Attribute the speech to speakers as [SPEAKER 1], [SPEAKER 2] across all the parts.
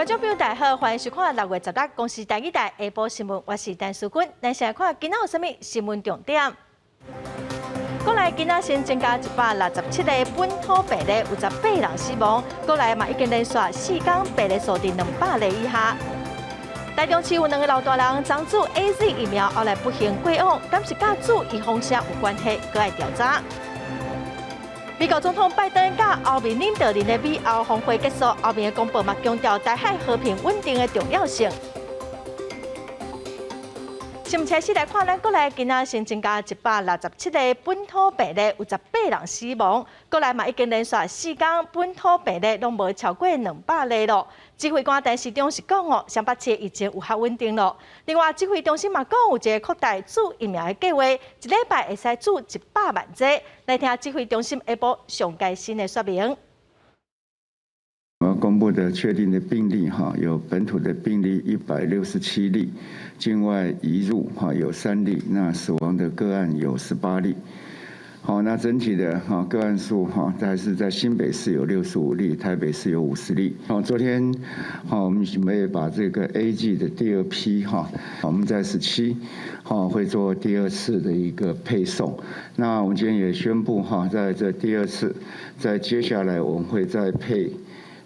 [SPEAKER 1] 眾朋友大家好，歡迎收看6月16公視台語台下晡新聞，我是陳淑君。咱先來看今仔有啥物新聞重點。國內今仔新增加167個本土病例，有18人死亡。國內嘛已經連續四工病例數佇200例以下。台中市有兩個老大人，昨注 AZ 疫苗，後來不幸過往，敢是佮注預防射有關係，閣愛調查。美國總統拜登佮歐盟領導人的美歐峰會結束，歐盟的公報嘛強調台海和平穩定的重要性。新聞開始來看，咱國內今仔新增加167個本土病例，有18人死亡。國內嘛已經連續四工本土病例攏無超過200例咯。指揮官陳時中是講哦，雙北市疫情有較穩定咯。另外，指揮中心嘛講有一個擴大注疫苗的計劃，一禮拜會使注100萬劑。來聽指揮中心下晡上蓋新的說明。
[SPEAKER 2] 我公布的確定的病例哈，有本土的病例167例，境外移入哈有3例，那死亡的個案有18例。好，那整體的哈個案數哈，還是在新北市有65例，台北市有50例。好，昨天好，我們準備把這個 AZ 的第二批哈，我們在17號會做第二次的一個配送。那我們今天也宣布哈，在這第二次，在接下來我們會再配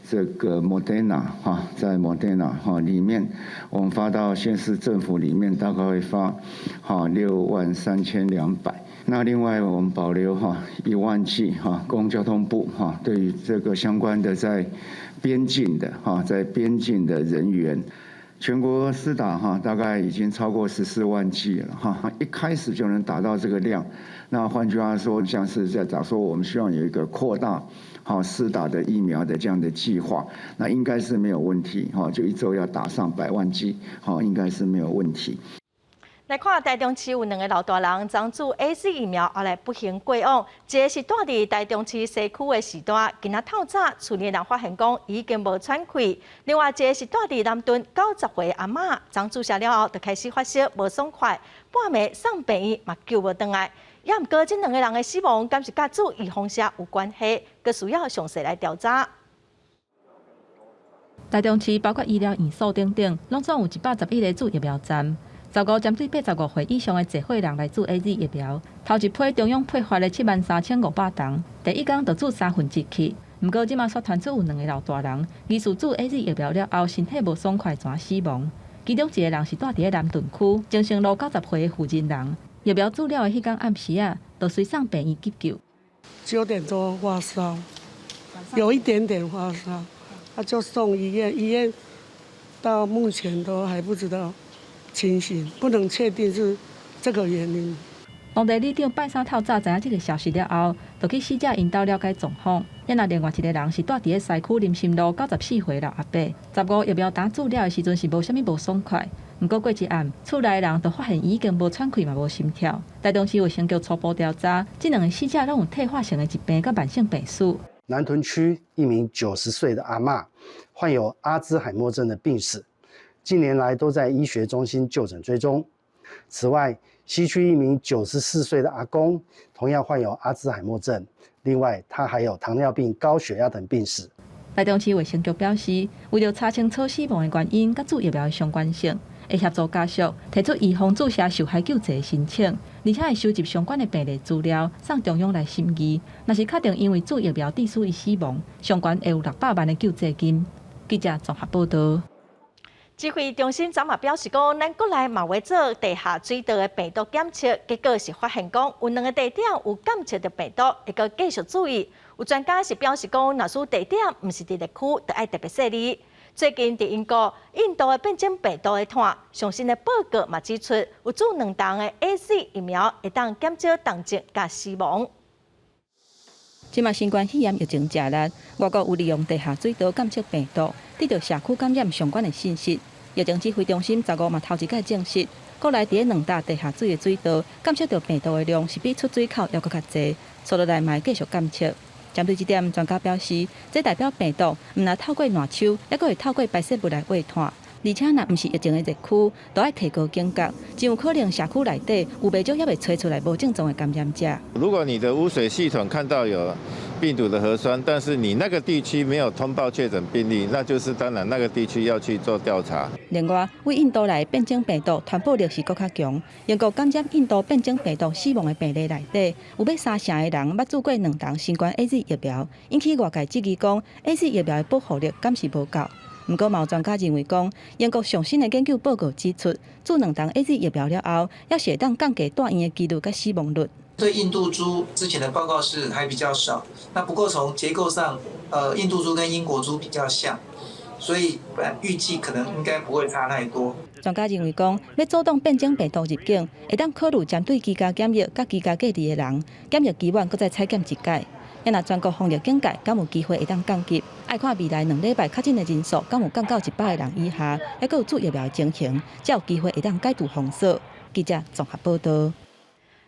[SPEAKER 2] 這個莫德納哈，在莫德納哈裡面，我們發到縣市政府裡面，大概會發哈63,200。那另外我們保留哈1萬劑哈，供交通部哈，對於這個相關的在邊境的哈，在邊境的人員，全國施打哈，大概已經超過14萬劑了哈，一開始就能達到這個量。那換句話說，像是在講說，我們希望有一個擴大好施打的疫苗的這樣的計劃，那應該是沒有問題哈，就一周要打上百萬劑，好，應該是沒有問題。
[SPEAKER 1] 來看台中市有兩個老大人，昨注 AZ 疫苗，後來不幸過往。一個是住佇台中市西區的序大，今仔透早厝裡人發現講已經無喘氣。另外一個是住佇南屯90歲阿嬤，昨注射了後就開始發燒，無爽快，半暝送病院嘛救無轉來。也毋過這兩個人的死亡，敢是佮注預防射有關係？閣需要詳細來調查。
[SPEAKER 3] 台中市包括醫療院所等等，攏總有111個注疫苗站。15針對85歲以上的濟歲人來注 AZ 疫苗，頭一批中央配發的73,500筒，第一工就注1/3去。毋過這馬煞傳出有兩個老大人，疑似注 AZ 疫苗了後，身體無爽快，轉死亡。其中一個人是住佇咧南屯區忠誠路90歲的負責人，疫苗注了的彼工暗時啊，就隨送病院急救。
[SPEAKER 4] 9點多發燒，有一點點發燒，他就送醫院，醫院到目前都還不知道情形，不能確定是這個原因。
[SPEAKER 3] 當地里長拜三透早知影這個消息了後，就去死者𪜶兜了解狀況。然後另外一個人是住佇咧西區林森路94歲老阿伯，15疫苗打注了的時陣是無啥物無爽快，毋過過一暗，厝內人就發現伊已經無喘氣嘛無心跳。台中市衛生局初步調查，這兩個死者攏有退化性的疾病佮慢性病史。
[SPEAKER 5] 南屯區一名90歲的阿嬤，患有阿茲海默症的病史，近年來都在醫學中心就診追蹤。此外，西區一名94歲的阿公，同樣患有阿茲海默症，另外他還有糖尿病、高血壓等病史。
[SPEAKER 3] 台中市衛生局表示，為著查清楚死亡的原因佮注疫苗的相關性，會協助家屬提出預防注射受害救濟的申請，而且會收集相關的病例資料送中央來審議。若是確定因為注疫苗致使伊死亡，相關會有600萬的救濟金。記者綜合報道。
[SPEAKER 1] 指揮中心昨嘛表示講，咱國內嘛會做地下水道的病毒檢測，結果是發現講有兩個地點有檢測著病毒，會閣繼續注意。有專家是表示講，若是地點毋是佇熱區，就愛特別細膩。最近佇英國、印度的變種病毒的湠，上新的報告嘛指出，有注兩筒的 AZ 疫苗會當減少重症佮死亡。
[SPEAKER 3] 這馬新冠肺炎疫情誠烈，外國有利用地下水道檢測病毒，得著社區感染相關的信息。疫情指揮中心15嘛頭一擺證實，國內佇咧兩大地下水的水道檢測著病毒的量是比出水口猶閣較濟，所以來嘛會繼續檢測。針對這點，專家表示，這代表病毒毋但透過爛手，猶閣會透過排泄物來匯傳。而且若毋是疫情的熱區，都愛提高警覺，真有可能社區內底有袂少猶未揣出來無症狀的感染者。
[SPEAKER 6] 如果你的污水系統看到有病毒的核酸，但是你那個地區沒有通報確診病例，那就是當然那個地區要去做調查。
[SPEAKER 3] 另外，對印度來變種病毒傳播力是閣較強。英國感染印度變種病毒死亡的病例內底，有欲三成的人捌注過兩劑新冠 AZ 疫苗，引起外界質疑講 AZ 疫苗的保護力敢是無夠。毋過，嘛有專家認為講，英國上新的研究報告指出，注兩劑 AZ 疫苗了後，猶是會當降低住院的幾率佮死亡率。
[SPEAKER 7] 對印度株之前的報告是還比較少，那不過從結構上，印度株跟英國株比較像，所以預計可能應該不會差太多。
[SPEAKER 3] 專家認為講，欲阻擋變種病毒入境，會當考慮針對居家檢疫佮居家隔離的人，檢疫期滿閣再採檢一擺。若全國防疫警戒，敢有機會會當降級？愛看未來2禮拜確診的人數，敢有降到100個人以下，猶閣有注疫苗的情形，才有機會會當解除封鎖。記者綜合報道。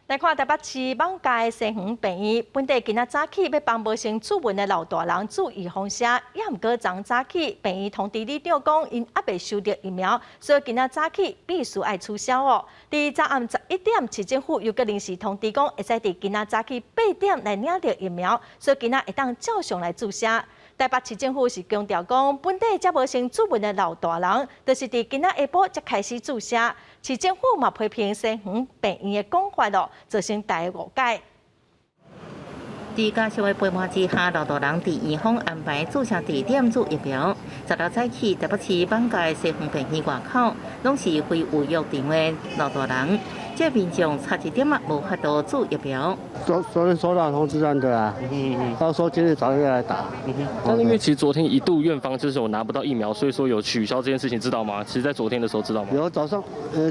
[SPEAKER 1] 來看台北市艋舺的西園病院，本地今仔早起欲幫無先注文的老大人注預防射，猶毋過昨早起病院通知里長講，𪜶猶未收著疫苗，所以今仔早起必須愛取消哦。佇昨暗11點，市政府又閣臨時通知講，會使佇今仔早起8點來領著疫苗，所以今仔會當照常來注射。台北市政府是強調講，本地遮無先注文的老大人，就是佇今仔下晡才開始注射。市政府嘛批評西園病院的講法咯，造成大家誤解。
[SPEAKER 8] 佇家屬的陪伴之下，老大人佇院方安排注射地點注疫苗。16早起，台北市艋舺西園病院外口，攏是非預約場的老大人。這民眾差一點仔無法度注疫苗。
[SPEAKER 9] 昨天收到通知單的啊，他說今天早上要來打。
[SPEAKER 10] 但是因為其實昨天一度院方就是有拿不到疫苗，所以說有取消這件事情，知道嗎？其實，在昨天的時候知道嗎？
[SPEAKER 9] 有早上，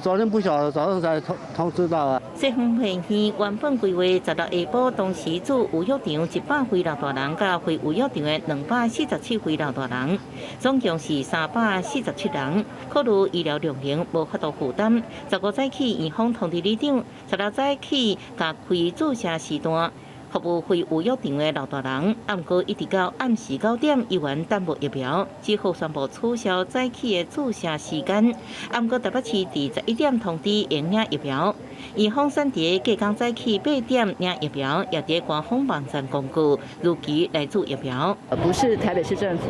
[SPEAKER 9] 昨天不曉得，早上才通知到啊。
[SPEAKER 8] 西園病院原本規劃16下晡同時注預約場100位老大人，佮非預約場的247位老大人，總共是347人。考慮醫療量能無法度負擔，15早起院方通知里長，16早起共開注射時段，服務非預約場的老大人。毋過一直到暗時9點，依然等無疫苗，只好宣布取消早起的注射時間。毋過台北市佇11點通知會領疫苗，院方選佇隔工早起8點領疫苗，也佇官方網站公告如期來注疫苗。
[SPEAKER 11] 不是台北市政府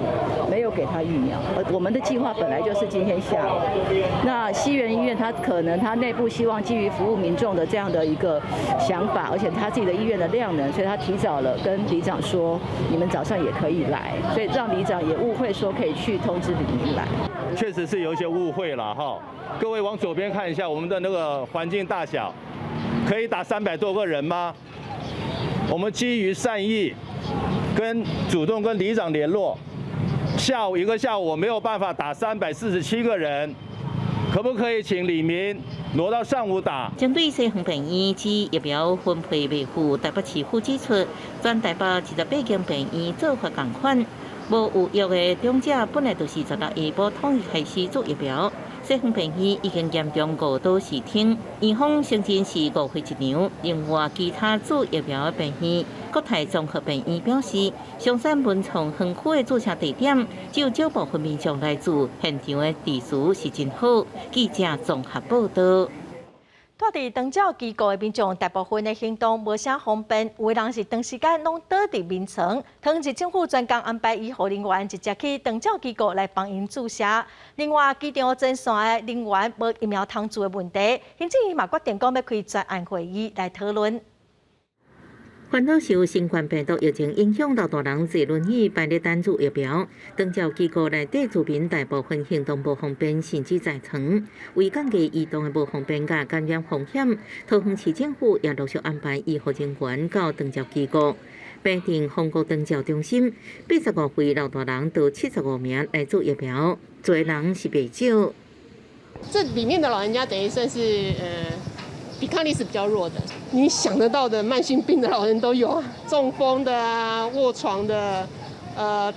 [SPEAKER 11] 沒有給他疫苗，我們的計劃本來就是今天下午。那西園醫院他可能他內部希望基於服務民眾的這樣的一個想法，而且他自己的醫院的量能，所以他提早了跟里長說，你們早上也可以來，所以讓里長也誤會說可以去通知里民來。
[SPEAKER 12] 確實是有一些誤會了哈。各位往左邊看一下，我們的那個環境大小，可以打300多個人嗎？我們基於善意，跟主動跟里長聯絡，下午一個下午我沒有辦法打347個人，可不可以請里民挪到上午打？
[SPEAKER 8] 針對西園病院之疫苗分配未符，台北市府指出，全台北28間病院做法仝款，無預約的長者本來就是16下晡統一開始注疫苗。西園病院已經嚴重誤導視聽，院方承認是誤會一場。另外，其他注疫苗的病院，國泰綜合病院表示，松山文創園區的注射地點只有少部分民眾來注，現場的秩序是真好。記者綜合報道。
[SPEAKER 1] 蹛佇長照機構的民眾，大部分的行動無啥方便，有的人是長時間攏倒佇眠床。桃園市政府專工安排醫護人員直接去長照機構來幫𪜶注射。另外，機場前線的人員無疫苗通注的問題，行政院嘛決定講欲開專案會議來討論。
[SPEAKER 8] 煩惱受新冠病毒疫情影響，老大人坐輪椅排咧等注疫苗，長照機構內底住民大部分行動無方便，甚至在床，為降低移動的無方便佮感染風險，桃園市政府也陸續安排醫護人員到長照機構、平鎮豐國長照中心，85位老大人到75名來注疫苗，坐人是袂少。
[SPEAKER 13] 這裡面的老人家等於算是抵抗力是比較弱的，你想得到的慢性病的老人都有啊，中風的啊，臥床的，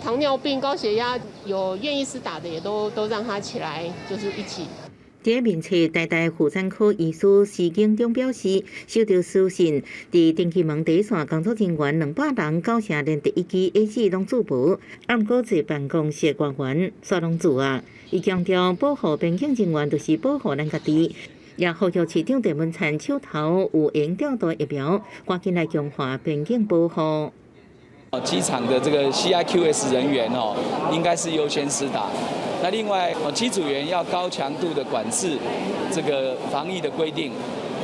[SPEAKER 13] 糖尿病、高血壓，有願意施打的也都讓他起來，就是一起。
[SPEAKER 8] 佇面冊台大婦產科醫師施景中表示，收到私信，佇登機門第一線工作人員200人，九成連第一劑 AZ 攏注無，毋過坐辦公室官員煞攏注啊。伊強調，保護邊境人員就是保護咱家己。也呼籲市長鄭文燦手頭有閒調度疫苗，趕緊來強化邊境保護。
[SPEAKER 14] 機場的這個 CIQS 人員哦，應該是優先施打。那另外，機組員要高強度的管制這個防疫的規定，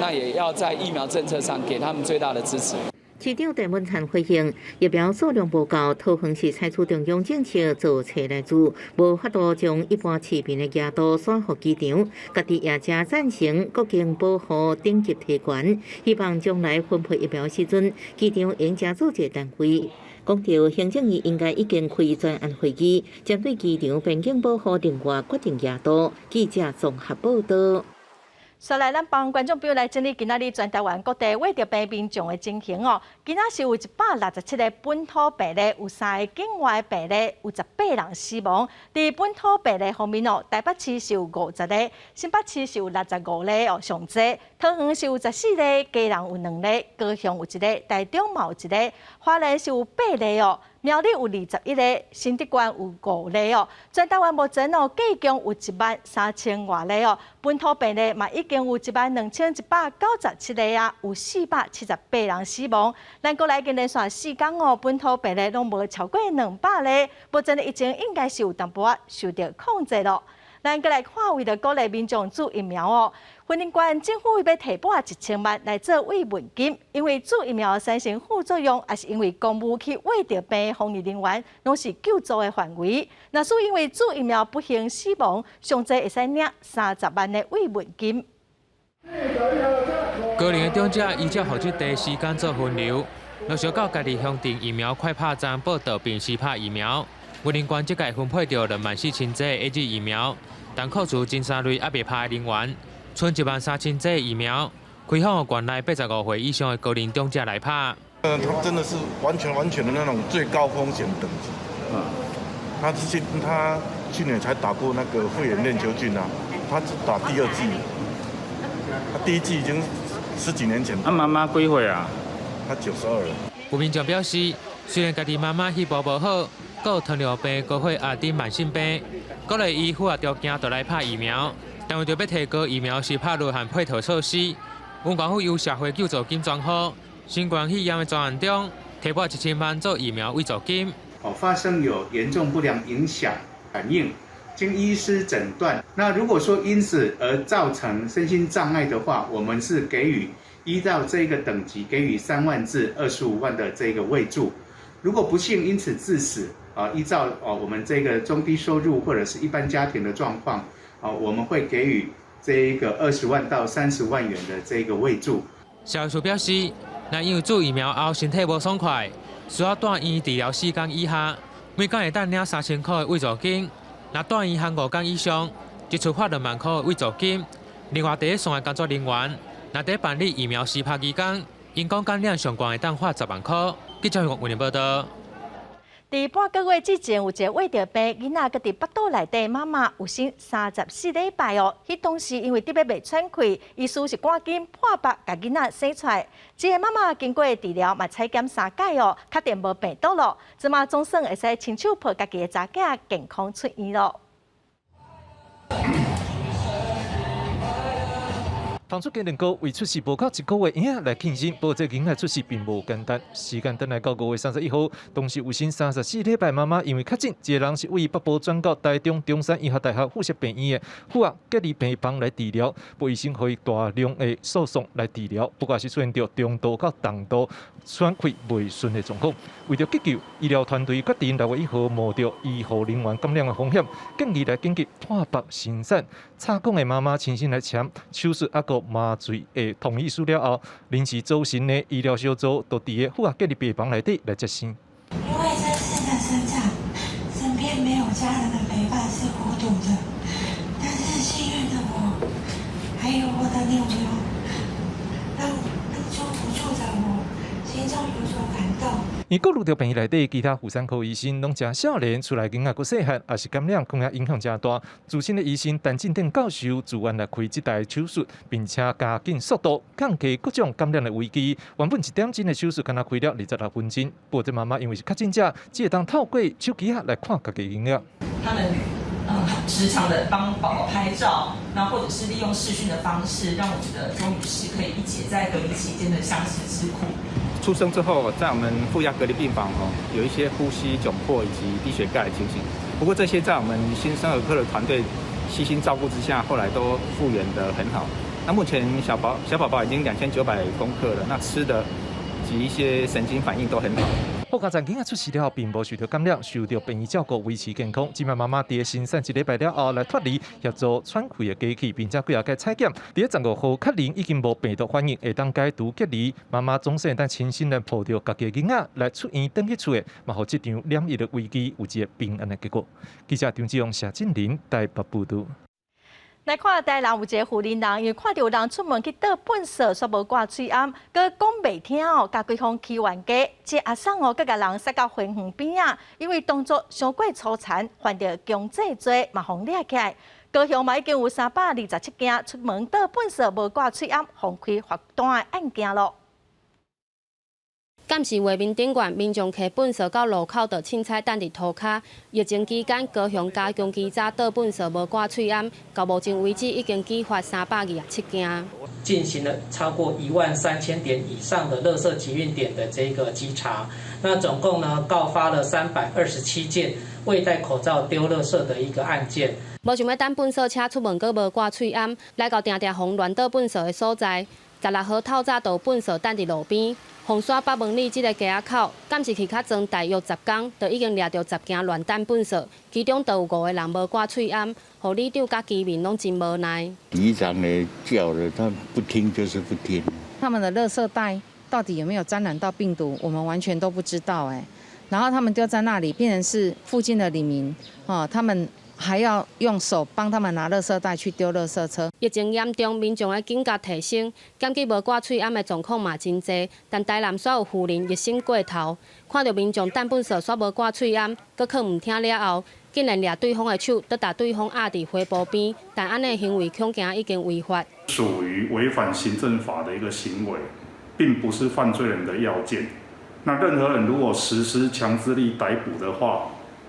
[SPEAKER 14] 那也要在疫苗政策上給他們最大的支持。
[SPEAKER 8] 市長鄭文燦回應，疫苗數量無夠，桃園市採取中央政策做冊來注，無法度將一般市民的額度徙予機場，家己也誠贊成國境保護等級提懸，希望將來分配疫苗時陣，機場應加做一個單位。講到行政院應該已經開專案會議，針對機場邊境保護另外決定額度。記者綜合報道。
[SPEAKER 1] 紲來，咱幫觀眾朋友來整理今仔日全台灣各地穢著病民眾的情形哦。今仔是有167個本土病例，有三个境外病例，有18人死亡。佇本土病例方面哦，台北市是有50例，新北市是有65例哦，上濟。桃園是有14例，基隆有兩例，高雄有一个，台中嘛有一个，花蓮是有八例哦。苗栗有21例，新竹縣有五例哦。全台灣目前哦，計共有1萬3000外例哦。本土病例嘛已經有1萬2197個啊，有478人死亡。咱國內已經連續4工哦，本土病例攏無超過200例，目前的疫情應該是有淡薄仔受著控制囉。咱閣來看，為著鼓勵民眾注疫苗哦，雲林縣政府欲提撥1000萬來做慰問金，因為注疫苗產生副作用，抑是因為公務去穢著病的防疫人員，攏是救助的範圍。若是因為注疫苗不幸死亡，上濟會使領30萬的慰問金。
[SPEAKER 15] 高齡的長者依照候診的時間做分流，陸續到家己鄉鎮疫苗快拍站報到並施拍疫苗。雲林縣這屆分配著2萬4千劑 AZ 疫苗，但扣除前三類猶未拍的人員，賰1萬3千劑疫苗，開放予縣內85歲以上的高齡長者來拍。
[SPEAKER 16] 他真的是完全完全的那種最高風險等級。他去年才打過那個肺炎鏈球菌啊，他只打第二劑，他第一劑已經十幾年前。
[SPEAKER 17] 他媽媽幾歲啊？
[SPEAKER 16] 他92了。
[SPEAKER 15] 有民眾表示，雖然家己媽媽肺部無好，閣有糖尿病、高血壓等慢性病，鼓勵伊符合條件就來拍疫苗，但為著欲提高疫苗施拍率和配套措施，阮縣府由社會救助金專戶新冠肺炎的專案中提撥1000萬做疫苗慰助金。
[SPEAKER 18] 哦，發生有嚴重不良影響反應，經醫師診斷，那如果說因此而造成身心障礙的話，我們是給予依照這個等級給予3萬至25萬的這個慰助。如果不幸因此致死，啊，依照哦我們這個中低收入或者是一般家庭的狀況，啊，我們會給予這一個20萬到30萬元的這個慰助。
[SPEAKER 15] 社會處表示，若因為注疫苗後身體無爽快，需要住院治療4工以下，每工會當領3000箍的慰助金；若住院含5工以上，一次發2萬箍的慰助金。另外，佇咧線的工作人員，若佇辦理疫苗施拍期間，因講感染上懸會當發10萬箍。記者為您報道。
[SPEAKER 1] 佇半個月之前，有一個穢著病囡仔，閣佇腹肚內底媽媽有生34禮拜哦。彼當時因為得欲袂喘氣，醫師是趕緊破腹共囡仔生出來。這个媽媽經過治療，嘛採檢三擺哦，確定無病毒囉。這馬總算會使親手抱家己的查囝健康出院囉。
[SPEAKER 19] 當初家能夠為出世無夠一個月嬰仔來慶生，不過這囡仔出世並無簡單。時間轉來到5月31號，當時有生34禮拜媽媽因為確診，一个人是位北部轉到台中中山醫學大學附設病院的婦兒隔離病房來治療，不過醫生予伊大量的輸送來治療，不過是出現著中度到重度喘氣袂順的狀況。為著急救，醫療團隊決定6月1號冒著醫護人員感染的風險，建議來緊急破腹生產。插管的媽媽親身來簽手術，抑閣麻醉的同意書了後，臨時組成的醫療小組就佇個婦兒隔離病房內底來接生。
[SPEAKER 20] 因為這次的生產，身邊沒有家人的陪伴是孤獨的，但是幸運的我，還有我的妞妞，讓當初無助的我心中有所感動。
[SPEAKER 19] 伊顧慮著病院內底其他婦產科醫生攏誠少年，厝內囡仔閣細漢，也是感染，恐驚影響誠大。資深的醫生陳進典教授自願來開這台手術，並且加緊速度，降低各種感染的危機。原本一點鐘的手術，敢若開了26分鐘。不過這媽媽因為是確診者，只會當透過手機仔來看家己囡仔。
[SPEAKER 21] 他們時常的幫寶寶拍照，那或者是利用視訊的方式，讓我們的周女士可以一解在隔離期間的相思之苦。
[SPEAKER 17] 出生之後，在我們負壓隔離病房哦，有一些呼吸窘迫以及低血鈣的情形。不過這些在我們新生兒科的團隊悉心照顧之下，後來都復原得很好。那目前小寶寶已經2900公克了，那吃的及一些神經反應都很好。
[SPEAKER 19] 好佳哉，囡仔出世了後並無受著感染，受著病院照顧維持健康。這擺媽媽佇生產一禮拜了後來脫離協助喘氣的機器，並且幾仔擺採檢，佇15號確認已經無病毒反應，會當解除隔離。媽媽總算會當輕鬆來抱著家己的囡仔來出院轉去厝的，嘛予這場染疫的危機有一個平安的結果。記者張志勇、謝振林台北報導。
[SPEAKER 1] 來看台南有一个婦人人，因為看著有人出門去倒糞埽，煞無掛喙罨，閣講袂聽哦，共規方起冤家。這阿桑哦，閣共人殺到花園邊仔，因為動作傷過粗殘，犯著強制罪，嘛予掠起來。高雄嘛已經有327件出門倒糞埽無掛喙罨，予開罰單的案件囉。
[SPEAKER 22] 監視畫面頂懸，民眾提糞埽到路口就凊彩等佇塗跤。疫情期間，高雄加強稽查倒糞埽無掛喙罨，到目前為止已經舉發327件。
[SPEAKER 23] 進行了超過1萬3000點以上的垃圾集運點的這個稽查，那總共呢告發了327件未戴口罩丟垃圾的一個案件。
[SPEAKER 22] 無想欲等糞埽車出門，閣無掛喙罨，來到定定予亂倒糞埽的所在。16號透早就糞埽等佇路邊，鳳山北門里這个街仔口，監視器較裝大約10工，就已經掠著10件亂擲糞埽，其中就有5個人無掛喙罨，予里長佮居民攏真無奈。
[SPEAKER 24] 里長呢叫了，他不聽就是不聽。
[SPEAKER 25] 他們的垃圾袋到底有沒有沾染到病毒，我們完全都不知道哎。然後他們丟在那裡，變成是附近的里民哦，他們還要用手幫他們拿垃圾袋去丟垃圾車。
[SPEAKER 22] 疫情嚴重，民眾的警覺提升，檢舉無掛喙罨的狀況嘛真濟。但台南煞有婦人熱心過頭，看著民眾擲糞埽煞無掛喙罨，閣囥毋聽了後，竟然掠對方的手，閣共對方壓佇花圃邊。但按呢行為恐驚已經違法，
[SPEAKER 26] 屬於違反行政法的一個行為，並不是犯罪人的要件。那任何人如果實施強制力逮捕的話，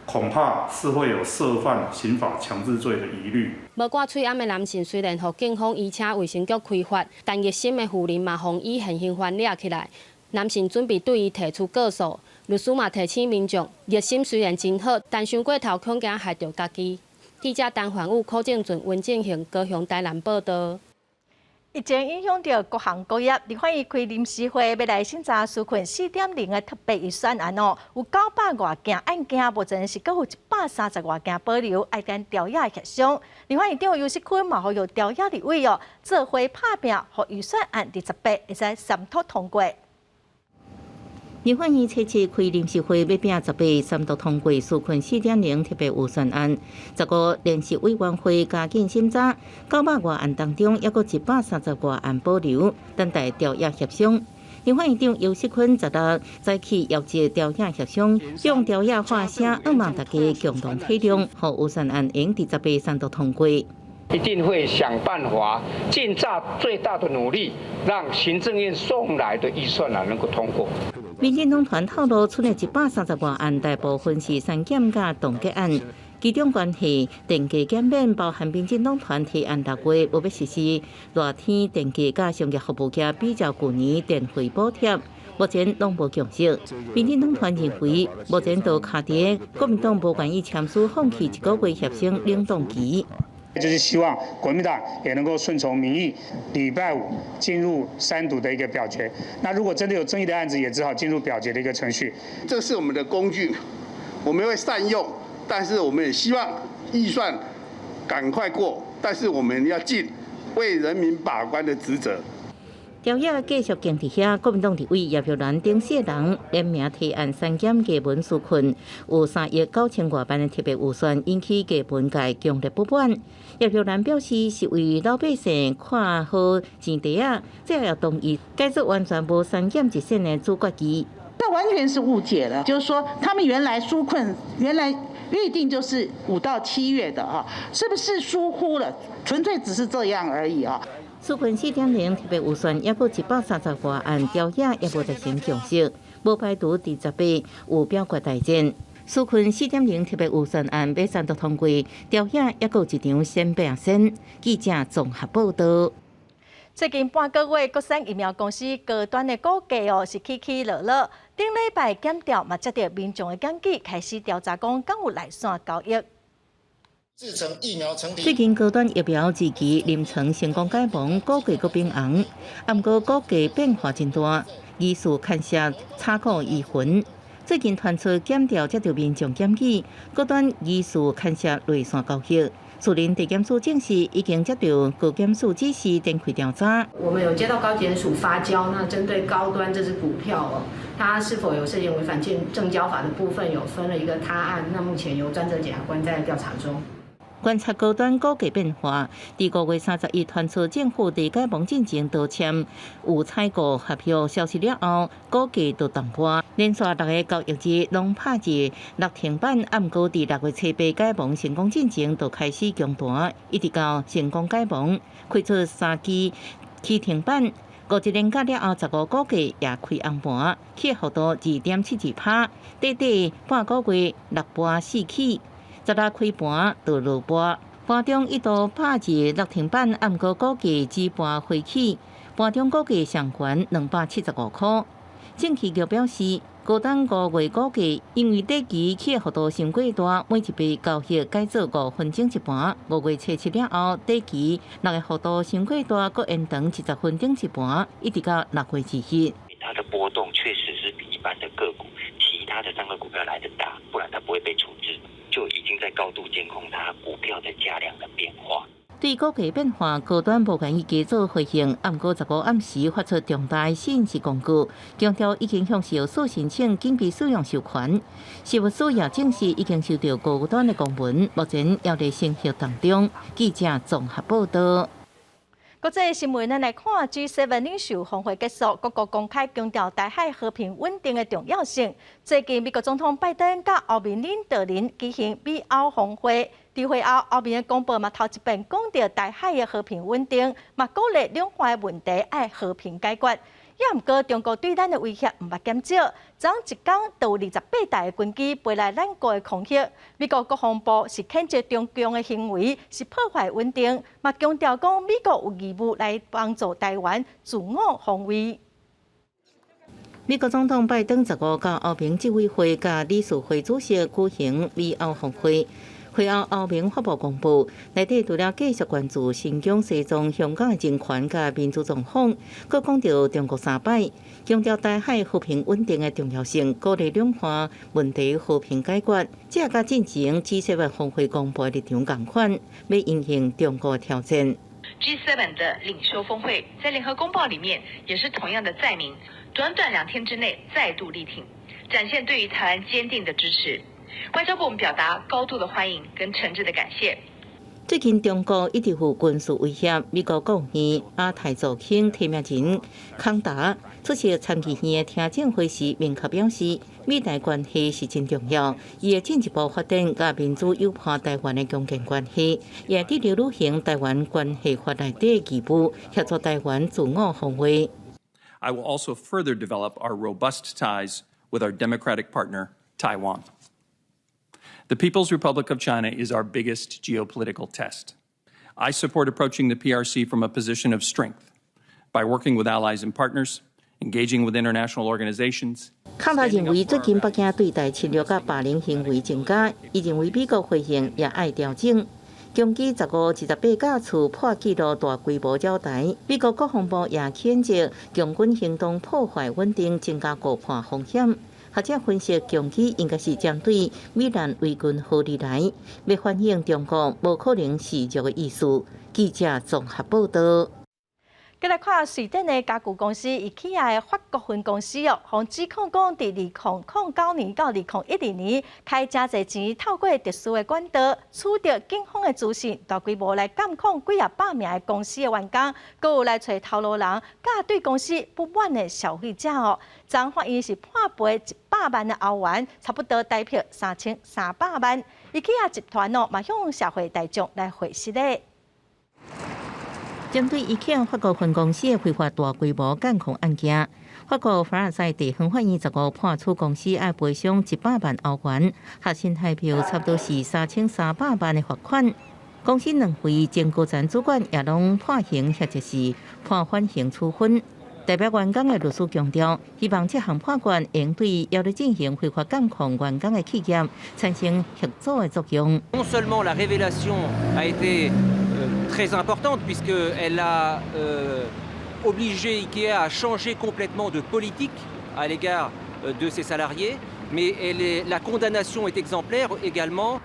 [SPEAKER 26] 恐怕是會有涉犯刑法強制罪的疑慮。
[SPEAKER 22] 無掛喙罨的男性雖然予警方移請衛生局開罰，但熱心的婦人嘛，予以現行犯掠起來。男性準備對伊提出告訴，律師嘛提醒民眾，熱心雖然真好，但傷過頭恐驚害著家己。記者陳凡武、柯正俊、溫正行高雄、台南報導。
[SPEAKER 1] 疫情影響著各行各業，立法院開臨時會欲來審查紓困4.0的特別預算案哦，有900外件案件，目前是閣有130外件保留，愛等朝野協商。立法院長游錫堃嘛呼籲朝野立委哦，做伙拍拚，予預算案佇18會使三讀通過。
[SPEAKER 8] 立法院初七開臨時會，欲拚18三讀通過紓困4.0特別預算案。15聯席委員會加緊審查，900外案當中，猶閣130外案保留，等待朝野協商。立法院長游錫堃16早起邀集朝野協商，用朝野發聲，向望大家共同體諒，予預算案會佇18三讀通過。
[SPEAKER 27] 一定會想辦法，盡最大的努力，讓行政院送來的預算案能夠通過。
[SPEAKER 8] 民進黨團透露，賰的130外案，大部分是刪減佮凍結案，其中關係電價減免，包含民進黨團提案6月無欲實施熱天電價佮商業服務業比照舊年電費補貼，目前攏無共識。民進黨團認為，目前都卡佇國民黨無願意簽署放棄一個月協商冷凍期。
[SPEAKER 28] 就是希望國民黨也能夠順從民意，禮拜五進入三讀的一個表決。那如果真的有爭議的案子，也只好進入表決的一個程序。
[SPEAKER 29] 這是我們的工具，我們會善用，但是我們也希望預算趕快過，但是我們要盡為人民把關的職責。
[SPEAKER 8] 朝野繼續堅佇遐，國民黨立委葉玉蘭等四人聯名提案刪減藝文紓困，有3億9千外萬的特別預算引起藝文界強烈不滿。葉玉蘭表示，是為老百姓看好錢袋仔，才會同意改做完全無刪減一線的組決議。
[SPEAKER 30] 這完全是誤解了，就是說他們原來紓困原來預定就是5到7月的啊，是不是疏忽了？純粹只是這樣而已啊。
[SPEAKER 8] 紓困4.0特別預算，猶閣130外案，朝野也無達成共識，無排除佇18有表決大戰。紓困4.0特別預算案欲三讀通過，朝野猶閣有一場先拼先。記者綜合報導。
[SPEAKER 1] 最近半個月，國產疫苗公司高端的股價哦是起起落落。頂禮拜檢調嘛接著民眾的檢舉，開始調查講敢有內線交易。
[SPEAKER 8] 最近高端疫苗二期臨床成功解盲，股價閣變紅，毋過股價變化真大，疑似牽涉炒股疑雲。最近傳出檢調接著民眾檢舉，高端疑似牽涉內線交易。士林地檢署證實已經接著高檢署指示展開調查。
[SPEAKER 2] 我們有接到高檢署發交，那針對高端這支股票哦，它是否有涉嫌違反證交法的部分，有分了一個他案，那目前由專責檢察官在調查中。
[SPEAKER 8] 觀察高端股價變化，佇5月31傳出政府佇解盲進前就簽有採購合約消息了後，股價就動波，連續六个交易日攏拍佇六停板，毋過佇6月初8解盲成功進前就開始強彈，一直到成功解盲，開出三支起停板，五一連假了後，15股價也開紅盤，起幅度2.72%，短短半個月六波四起。16開盤就落波，盤中一度拍佇六停板，毋過股價止盤回起，盤中股價上懸275塊。證期局表示，高端5月股價因為短期起幅度傷過大，每一筆交易改做5分鐘一盤。5月初7了後，短期六个幅度傷過大，閣延長20分鐘一盤，一直到6月2日。
[SPEAKER 3] 它的波動確實是比一般的個股，其他的三個股票來得大，不然它不會被處置。就已經在高度監控它股票的價量的變化。
[SPEAKER 8] 對股價變化，高端無願意加做回應。毋過15暗時發出重大信息公告，強調已經向食藥署申請緊急使用授權。食物署也證實已經收到高端的公文，目前猶佇審核當中。記者綜合報道。
[SPEAKER 1] 國際新聞，咱來看 G7 領袖峰會結束，各國公開強調台海和平穩定的重要性。最近，美國總統拜登佮歐盟領導人舉行美歐峰會，佇會後，歐盟的公報嘛頭一遍講著台海的和平穩定，嘛鼓勵兩岸的問題愛和平解決。也毋過，中國對咱的威脅毋捌減少，昨一工就有28台的軍機飛來咱國的空域。美國國防部是譴責中共的行為是破壞穩定，嘛強調講美國有義務來幫助台灣自我防衛。
[SPEAKER 8] 美國總統拜登15佮歐盟執委會佮理事會主席舉行美歐峰會。會後，歐盟發布公報，內底除了繼續關注新疆、西藏、香港的人權佮民主狀況，閣講著中國三擺，強調台海和平穩定的重要性，鼓勵兩岸問題和平解決。這佮進前 G7 峰會公布的立場仝款，欲因應中國挑戰。
[SPEAKER 4] G7 的領袖峰會在聯合公報裡面也是同樣的載明，短短2天之內再度力挺，展現對於台灣堅定的支持。外交部我們表達高度的歡迎跟誠摯的感謝。
[SPEAKER 8] 最近中國一直有軍事威脅，美國國務院亞太助卿提名人康達出席參議院的聽證會時，明確表示，美台關係是真重要，伊會進一步發展佮民主友伴台灣的強健關係，也致力履行台灣關係法內底義務，協助台灣自我防衛。
[SPEAKER 5] I will also further develop our robust ties with our democratic partner, Taiwan. The People's Republic of China is our biggest geopolitical test. I support approaching the PRC from a position of strength by working with allies and partners, engaging with international organizations.
[SPEAKER 8] 康達認為，最近北京對台侵略佮霸凌行為增加，伊認為美國回應也愛調整。共機15、28架次破紀錄大規模擾台，美國國防部也譴責共軍行動破壞穩定，增加誤判風險。學者分析，共機應該是針對美蘭維軍號而來，欲反映中國無可能示弱的意思。記者綜合報道。
[SPEAKER 1] 繼來看瑞典的家具公司 IKEA 的法國分公司哦，予指控講，佇2009年到2012年，開誠濟錢，透過特殊的管道取得警方的資訊，大規模來監控幾仔百名的公司的員工，閣有來揣頭路人，佮對公司不滿的消費者哦。昨法院是判賠100萬的歐元，差不多台幣3300萬。IKEA 集團哦，嘛向社會大眾來回釋咧。
[SPEAKER 8] 針對 IKEA 法國分公司的非法大規模監控案件，法國凡爾賽地方法院15判處公司愛賠償100萬歐元，合新台幣差不多是3300萬的罰款。公司兩位前高層主管也攏判刑或者是判緩刑處分。代表員工的律師強調，希望這項判決會對猶咧進行非法監控員工的企業產生嚇阻的作用。
[SPEAKER 6] Non seulement la révélation a été très importante puisqu'elle a obligé IKEA à changer complètement de politique à l'égard de ses salariés, mais la condamnation est exemplaire également.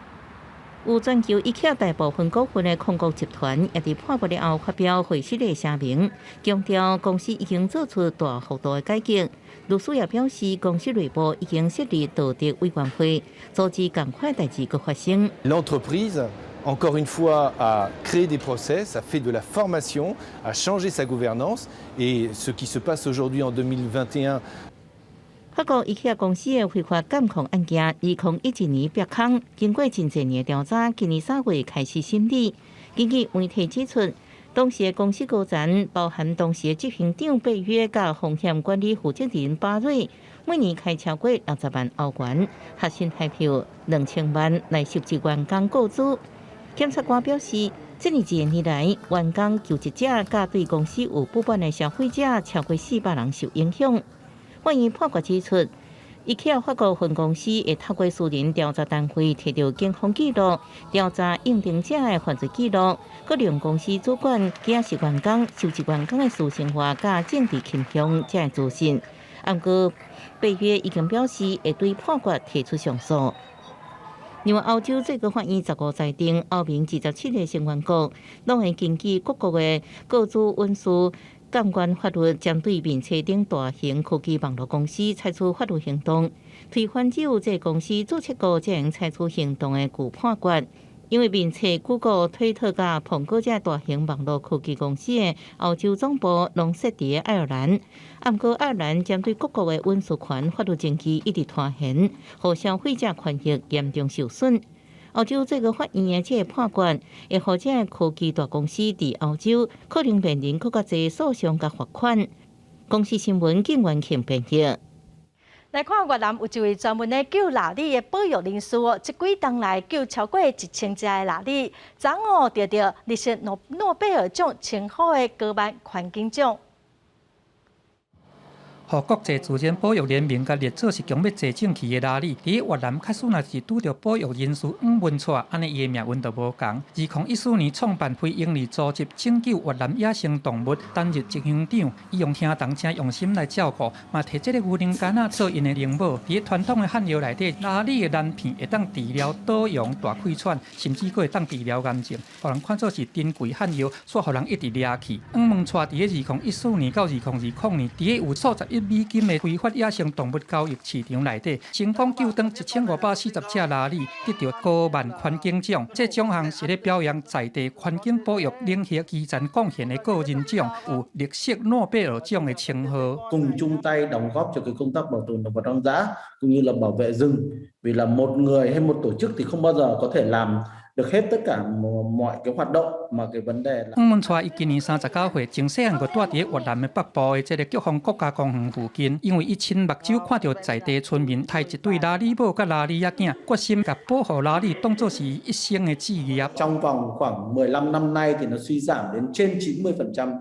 [SPEAKER 8] 有全球 IKEA 大部分股份的控股集團也佇判決了後發表會失的聲明，強調公司已經做出大幅度的改革。律師也表示，公司內部已經設立道德委員會，阻止仝款代誌閣發生。
[SPEAKER 7] L'entreprise, encore une fois, a créé des process, a fait de la formation, a changé sa gouvernance et ce qui se passe aujourd'hui en 2021.
[SPEAKER 8] 法國 IKEA 公司的非法監控案件，2011年曝空，經過真濟年的調查，今年3月開始審理。根據媒體指出，當時的公司高層，包含當時的執行長貝約佮風險管理負責人巴瑞，每年開超過60萬歐元，合新台票2000萬來收集員工個資。檢察官表示，這爾濟年來，員工、求職者佮對公司有不滿的消費者超過400人受影響。法院判決指出，IKEA 法國分公司會透過私人調查單位提著警方記錄，調查應徵者的犯罪記錄，閣利用公司主管監視員工、收集員工的私生活佮政治傾向這個資訊。毋過，貝約已經表示會對判決提出上訴。另外，歐洲最高法院15裁定，歐盟27個成員國攏會根據各國的個資隱私監管法律，針對面冊頂大型科技網路公司採取法律行動，推翻只有這公司註冊國才會採取行動的舊判決。因為面冊、谷歌、推特佮蘋果這大型網路科技公司的歐洲總部攏設佇愛爾蘭，毋過愛爾蘭針對各國的隱私權法律程序一直拖延，予消費者權益嚴重受損。歐洲最高法院的這個判決，會予這科技大公司佇歐洲可能面臨閣較濟訴訟佮罰款。公視新聞景元慶編譯。
[SPEAKER 1] 來看越南有一位專門咧救獁裡的保育人士哦，這幾冬來救超過1000隻的獁裡，昨昏得著綠色諾貝爾獎稱號的高曼環境獎。
[SPEAKER 9] 予國際自然保育聯盟共列做是強欲絕種去的獁裡，佇越南假使若是拄著保育人士黃文蔡，按呢伊的命運就無仝。2014年創辦非營利組織拯救越南野生動物，擔任執行長，伊用兄弟誠用心來照顧，嘛提這个牛奶柑仔做𪜶的靈母。佇傳統的漢藥內底，獁裡的爛片會當治療倒陽、大氣喘，甚至閣會當治療癌症，予人看做是珍貴漢藥，煞予人一直掠去。黃文蔡佇2014年到2020年，佇有數十億美金的非法野生動物交易市場內底，成功救轉1540隻獁裡，得著高曼環境獎。這獎項是咧表揚在地環境保育領域基層貢獻的個人獎，有綠色諾貝爾獎的稱號。
[SPEAKER 10] Cùng chung tay đóng góp cho cái công tác bảo tồn động vật hoang dã cũng như là bảo vệ rừng, vì là một người hay một tổ chức thì không bao giờ có thể làm được hết tất cả mọi cái hoạt động mà cái vấn đề là
[SPEAKER 9] 黃文蔡伊今年39歲，從細漢就蹛佇越南的北部的這个菊鳳國家公園附近，因為伊親目睭看著在地村民刣一對獁裡母佮獁裡仔囝，決心共保護獁裡當做是伊一生的志業。
[SPEAKER 10] Trong vòng khoảng 15 năm nay thì nó suy giảm đến trên 90%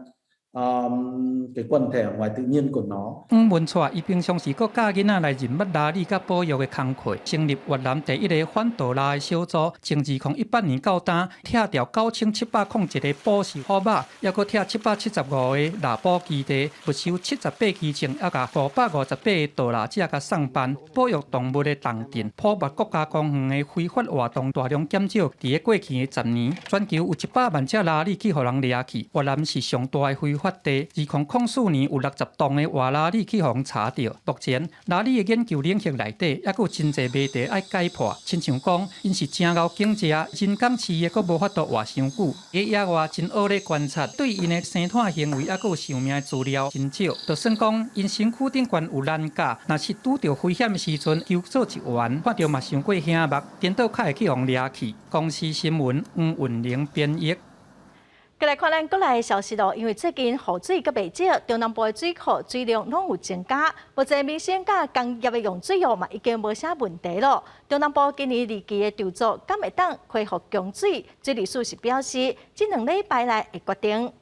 [SPEAKER 10] cái quần thể ở ngoài tự nhiên của nó.
[SPEAKER 9] 黃文蔡伊平常時閣教囡仔來認捌獁裡佮保育的工課，成立越南第一个反盜獁的小組。從2018年到今，拆掉9701个捕獸虎網，猶閣拆775个獁捕基地，沒收78公頃，猶共558个盜獁者共送辦。保育動物的重鎮，普麥國家公園的非法活動大量減少。佇咧過去的10年，全球有100萬隻獁裡去予人掠去，越南是上大的非法地。2004年有60棟的活獁裡去予人查著。目前獁裡的研究領域內底，猶閣有真濟謎題愛解破。親像講，𪜶是誠𠢕警食，人工飼的閣無法度活傷久。佇野外真學咧觀察，對𪜶的生態行為猶閣有壽命的資料真少。就算講𪜶身軀頂懸有欄架，若是拄著危險的時陣，求助一員，看著嘛傷過醒目，顛倒較會去予人掠去。公視新聞黃雲玲編譯。
[SPEAKER 1] 過來看咱國內的消息咯，因為最近雨水閣袂少，中南部的水庫水量攏有增加，目前民生佮工業的用水哦嘛已經無啥問題咯。中南部今年二期的稻作敢會當恢復供水？水利署是表示，這兩禮拜內會決定。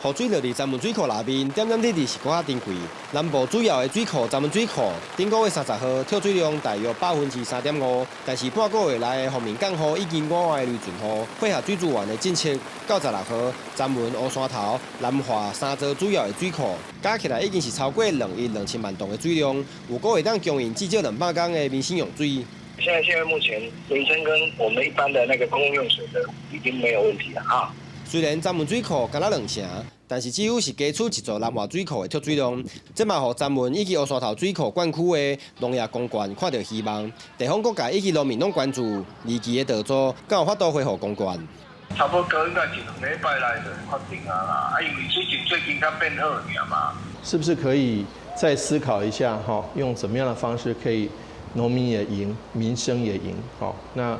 [SPEAKER 11] 雨水落佇鄒文水庫內面，點點滴滴是閣較珍貴。南部主要的水庫鄒文水庫，頂個月30號蓄水量大約3.5%，但是半個月內的鋒面降雨已經額外的雷陣雨，配合水資源的政策，到16號，鄒文、烏山頭、南化三座主要的水庫，加起來已經是超過2億2千萬噸的水量，有夠會當供應至少200工的民生用水。
[SPEAKER 12] 現在目前民生跟我們一般的那個公共用水的已經沒有問題了啊。
[SPEAKER 11] 雖然鄒文水庫干焦兩成，但是只有是加出一座南化水庫的蓄水量，這嘛予鄒文以及烏山頭水庫灌區的農業供灌看著希望。地方各界以及農民攏關注二期的稻作，敢有法度恢復供灌？
[SPEAKER 12] 差不多應該一兩禮拜內就決定啊啦，啊，因為水情最近較變好爾嘛。
[SPEAKER 10] 是不是可以再思考一下？哈，用怎麼樣的方式可以農民也贏，民生也贏？好，那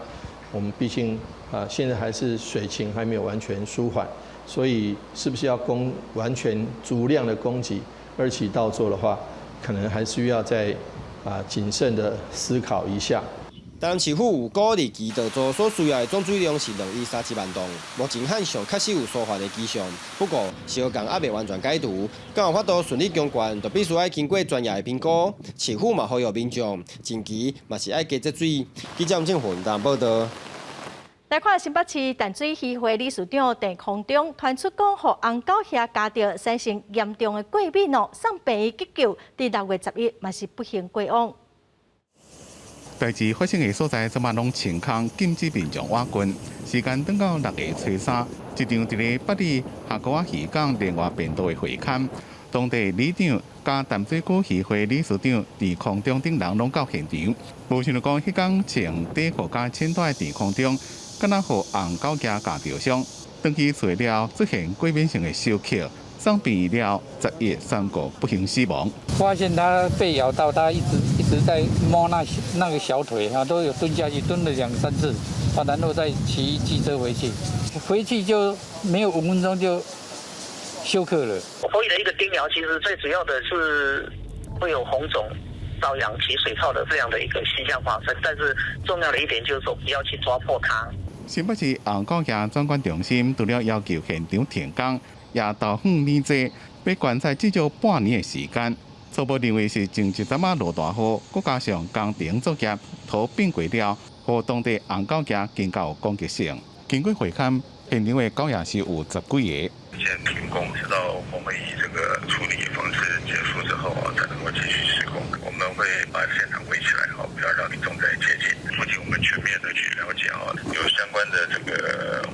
[SPEAKER 10] 我們畢竟。啊，現在還是水情還沒有完全舒緩，所以是不是要供完全足量的供給二期稻作的話，可能還需要再謹慎的思考一下。
[SPEAKER 11] 台南市府預估二期稻作所需要的總水量是2億37萬噸，目前旱象確實有舒緩的跡象，不過小工猶未完全解除，敢有法度順利供灌，就必須愛經過專業的評估。市府嘛呼籲民眾近期嘛是愛加節水。記者吳正雲報道。
[SPEAKER 1] 來看新北市淡水漁會理事長鄭空中傳出講，予紅狗驛咬著，產生嚴重的過敏哦，送病院急救，佇6月11嘛是不幸過往。
[SPEAKER 13] 代誌發生的所在，這馬攏清空，禁止民眾倚近。時間轉到6月初三，一場佇咧八里下高仔漁港聯外便道的會勘，當地里長佮淡水區漁會理事長鄭空中等人攏到現場。無想著講，彼工穿短褲佮淺襠的鄭空中，敢若予紅狗驛咬著傷，轉去厝了出現過敏性的休克，送病院了，11宣告不幸死亡。
[SPEAKER 14] 發現他被咬到，他一直一直在摸那個小腿，啊，都有蹲下去，蹲了兩三次，啊，然後再騎機車回去，回去就沒有5分鐘就休克了。
[SPEAKER 15] 火蟻的一個叮咬，其實最主要的是會有紅腫、瘙癢、起水泡的這樣的一個現象發生，但是重要的一點就是說，不要去抓破它。
[SPEAKER 13] 新北市紅狗驛專管中心除了要求現場停工，也投放鯪劑，欲觀察至少半年的時間。初步認為是前一陣仔落大雨，閣加上工程作業土變過了，予當地紅狗驛更較有攻擊性。經過會勘，現場的狗驛是有十幾個。
[SPEAKER 16] 先停工，直到紅火蟻這個處理防治結束之後啊，才能夠繼續施工。我們會把現場圍起來，好，不要讓民眾再接近。附近我們全面的去了解啊，有相關的這個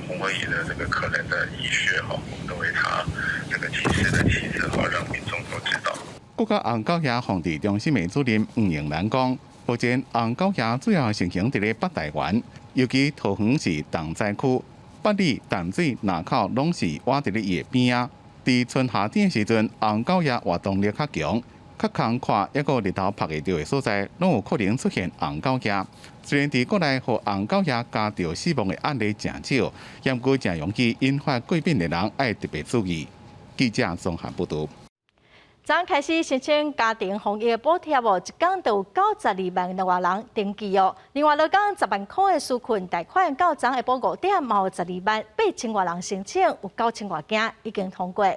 [SPEAKER 16] 紅火蟻的這個可能的蟻穴哈，我們都會插這個警示的旗子，好，讓民眾都知道。
[SPEAKER 13] 國家紅狗驛防治中心的主任黃英蘭講，目前紅狗驛主要盛行佇咧北台灣，尤其桃園是重災區，八里、淡水、林口攏是倚佇咧伊的邊仔。佇春夏天的時陣，紅狗驛活動力較強，較空曠，抑閣日頭曬會著的所在，攏有可能出現紅狗驛。雖然佇國內予紅狗驛咬著死亡的案例誠少，毋過誠容易引發過敏的人愛特別注意。記者綜合報導。
[SPEAKER 1] 昨昏開始申請家庭防疫補貼哦，一工就有92萬外人登記哦。另外，落工10萬箍的紓困貸款，到昨下晡5點，嘛有12萬8千外人申請，有9千外件已經通過。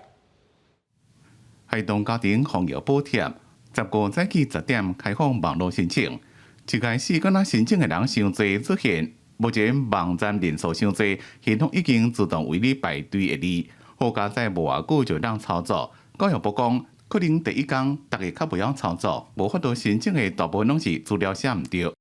[SPEAKER 13] 孩童家庭防疫補貼，15早起10點開放網路申請。一開始敢若申請的人傷濟出現，目前網站人數傷濟，系統已經自動為你排隊的字，好佳哉無偌久就通操作。教育部講，可能第一工大家較袂曉操作，無法度申請的大部分攏是資料寫毋對。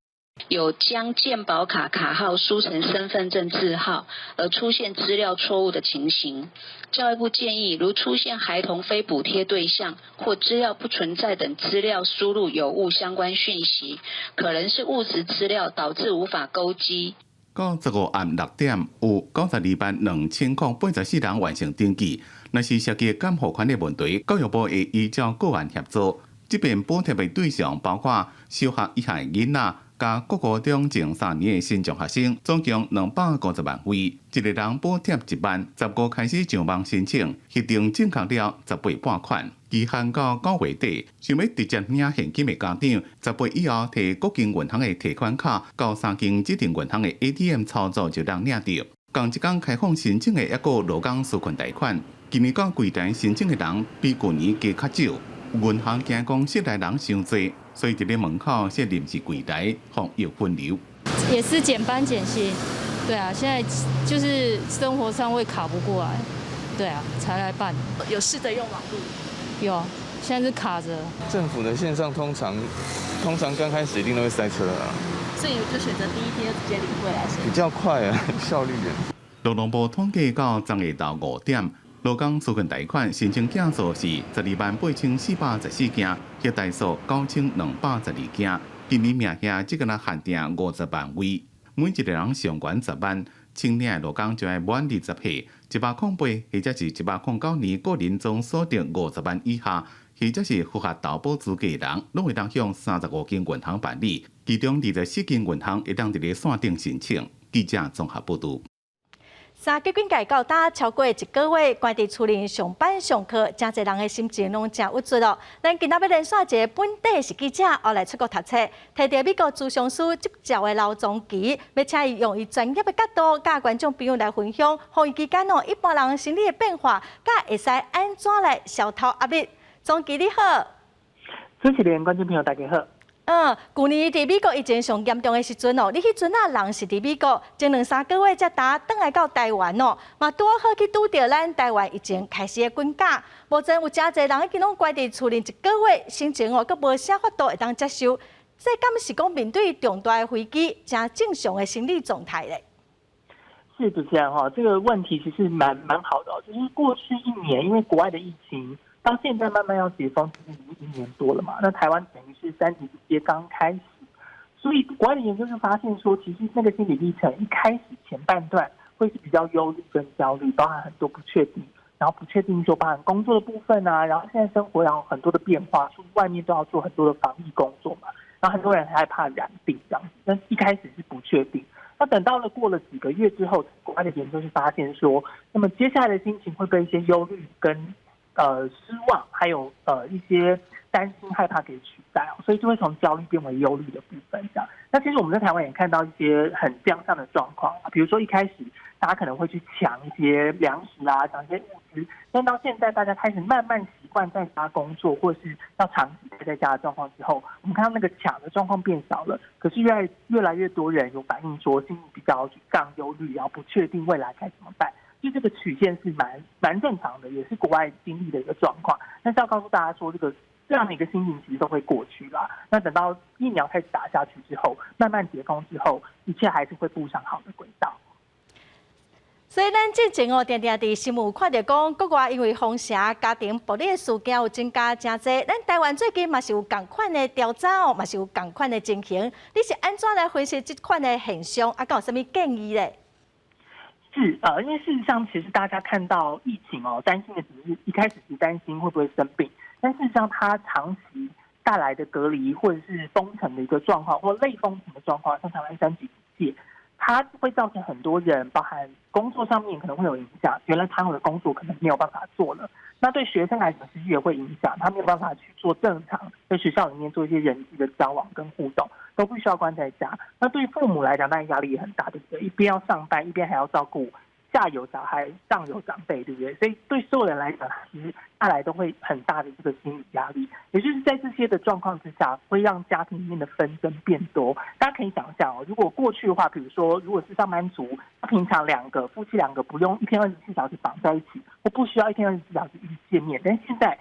[SPEAKER 17] 有將健保卡卡號輸成身份證字號而出現資料錯誤的情形，教育部建議，如出現孩童非補貼對象或資料不存在等資料輸入有誤相關訊息，可能是誤植資料導致無法勾稽。
[SPEAKER 13] 到15暗6點，有92萬2084人完成登記。若是涉及監護權的問題，教育部會依照個案協助。這遍補貼的對象包括小學以下的囡仔。佮國高中前3年的新增學生，總共250萬位，一个人補貼1萬。15開始上網申請，核定正確了十八撥款。期限到9月底，想欲直接領現金的家長，十八以後提各間銀行的提款卡，到三間指定銀行的 ATM 操作就通領著。仝一工開放申請的抑閣勞工紓困貸款，今年到櫃台申請的人比舊年加較少。銀行驚講室內人傷濟，所以佇咧門口設臨時櫃台，防疫分流。
[SPEAKER 18] 也是減班減薪，對啊，現在就是生活上會卡不過來，對啊，才來辦。
[SPEAKER 19] 有試著用網路？
[SPEAKER 18] 有，現在是卡著。
[SPEAKER 20] 政府的線上通常剛開始一定都會塞車啊。
[SPEAKER 19] 所以我就選擇第一天就直接領過來。
[SPEAKER 20] 比較快啊，效率。
[SPEAKER 13] 勞動部統計到昨下晝5點，勞工紓困貸款申請件數是128,414件，核台數9,212件。今年名額只敢若限定50萬位，每一个人上懸10萬，申領的勞工就愛滿20歲，108或者是109年個人總所得50萬以下，或者是符合投保資格的人，攏會當向35間銀行辦理，其中24間銀行會當佇咧線頂申請。記者綜合報導。
[SPEAKER 1] 三級警戒到今超過一個月，關佇厝裡上班上課，誠濟人的心情攏誠鬱卒囉。咱今仔欲連線一個本地是記者，後來出國讀冊，提著美國諮商師執照的劉宗奇，欲請伊用伊專業的角度，佮觀眾朋友來分享，防疫期間哦，一般人心理的變化，佮會使按怎來消除壓力。宗奇你好，
[SPEAKER 21] 主持人、觀眾朋友大家好。
[SPEAKER 1] 舊年佇美國疫情上嚴重的時陣哦，你彼陣仔人是佇美國，前兩三個月才拄轉來到台灣哦，嘛拄好去拄著咱台灣疫情開始的滾價。目前有誠濟人已經攏關佇厝裡一個月，心情哦，閣無啥法度會當接受。這敢是講面對重大的危機，誠正常的心理狀態咧？
[SPEAKER 21] 是主持人哈，這個問題其實蠻好的，就是過去一年，因為國外的疫情。到現在慢慢要解封，其實已經一年多了嘛。那台灣等於是三級警戒剛開始，所以國外的研究就發現說，其實那個心理歷程一開始前半段會是比較憂慮跟焦慮，包含很多不確定，然後不確定說包含工作的部分啊，然後現在生活然後很多的變化，出外面都要做很多的防疫工作嘛，然後很多人害怕染病這樣子，但一開始是不確定。那等到了過了幾個月之後，國外的研究就發現說，那麼接下來的心情會被一些憂慮跟失望，還有一些擔心、害怕給取代，所以就會從焦慮變為憂慮的部分。這樣，那其實我們在台灣也看到一些很相像的狀況，比如說一開始大家可能會去搶一些糧食啊，搶一些物資，但到現在大家開始慢慢習慣在家工作，或是要長期待在家的狀況之後，我們看到那個搶的狀況變少了，可是越來越多人有反映說心裡比較沮喪、憂慮，然後不確定未來該怎麼辦。就這個曲線是蠻正常的，也是國外經歷的一個狀況。但是要告訴大家說，這樣的一個心情其實都會過去啦。那等到疫苗開始打下去之後，慢慢解封之後，一切還是會步上好的軌道。
[SPEAKER 1] 所以咱之前哦，定定佇新聞有看著講，國外因為封城、家庭暴力的事件有增加誠濟。咱台灣最近嘛是有仝款的調查哦，嘛是有仝款的情形。你是按怎來分析這款的現象？啊，敢有啥物建議咧？
[SPEAKER 21] 是因為事實上，其實大家看到疫情哦，擔心的只是一開始是擔心會不會生病，但事實上，它長期帶來的隔離或者是封城的一個狀況，或類封城的狀況，像台灣三級警戒，它會造成很多人，包含工作上面可能會有影響。原來他們的工作可能沒有辦法做了，那對學生來講，其實也會影響，他沒有辦法去做正常在學校裡面做一些人際的交往跟互動，都必須要關在家。那對父母來講，當然壓力也很大，對不對？一邊要上班，一邊還要照顧下有小孩，上有長輩，對不對？所以對所有人來講，其實帶來都會很大的這個心理壓力。也就是在這些的狀況之下，會讓家庭裡面的紛爭變多。大家可以想象哦，如果過去的話，比如說如果是上班族，他平常兩個夫妻兩個不用一天24小時綁在一起，或不需要一天24小時一直見面，但現在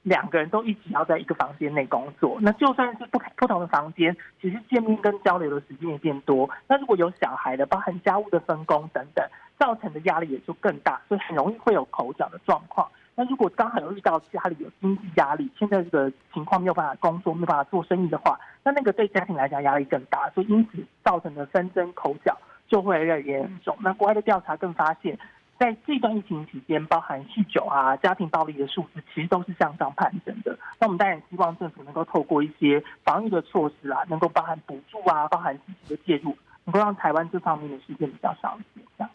[SPEAKER 21] 兩個人都一起要在一個房間內工作，那就算是不同的房間，其實見面跟交流的時間也變多。那如果有小孩的，包含家務的分工等等，造成的壓力也就更大，所以很容易會有口角的狀況。那如果剛好有遇到家裡有經濟壓力，現在這個情況沒有辦法工作，沒有辦法做生意的話，那個對家庭來講壓力更大，所以因此造成的紛爭口角就會越來越嚴重。那國外的調查更發現，在這段疫情期間，包含酗酒啊、家庭暴力的數字，其實都是向上攀升的。那我們當然希望政府能夠透過一些防疫的措施啊，能夠包含補助啊，包含積極的介入，能夠讓台灣這方面的事件比較少一點。這樣。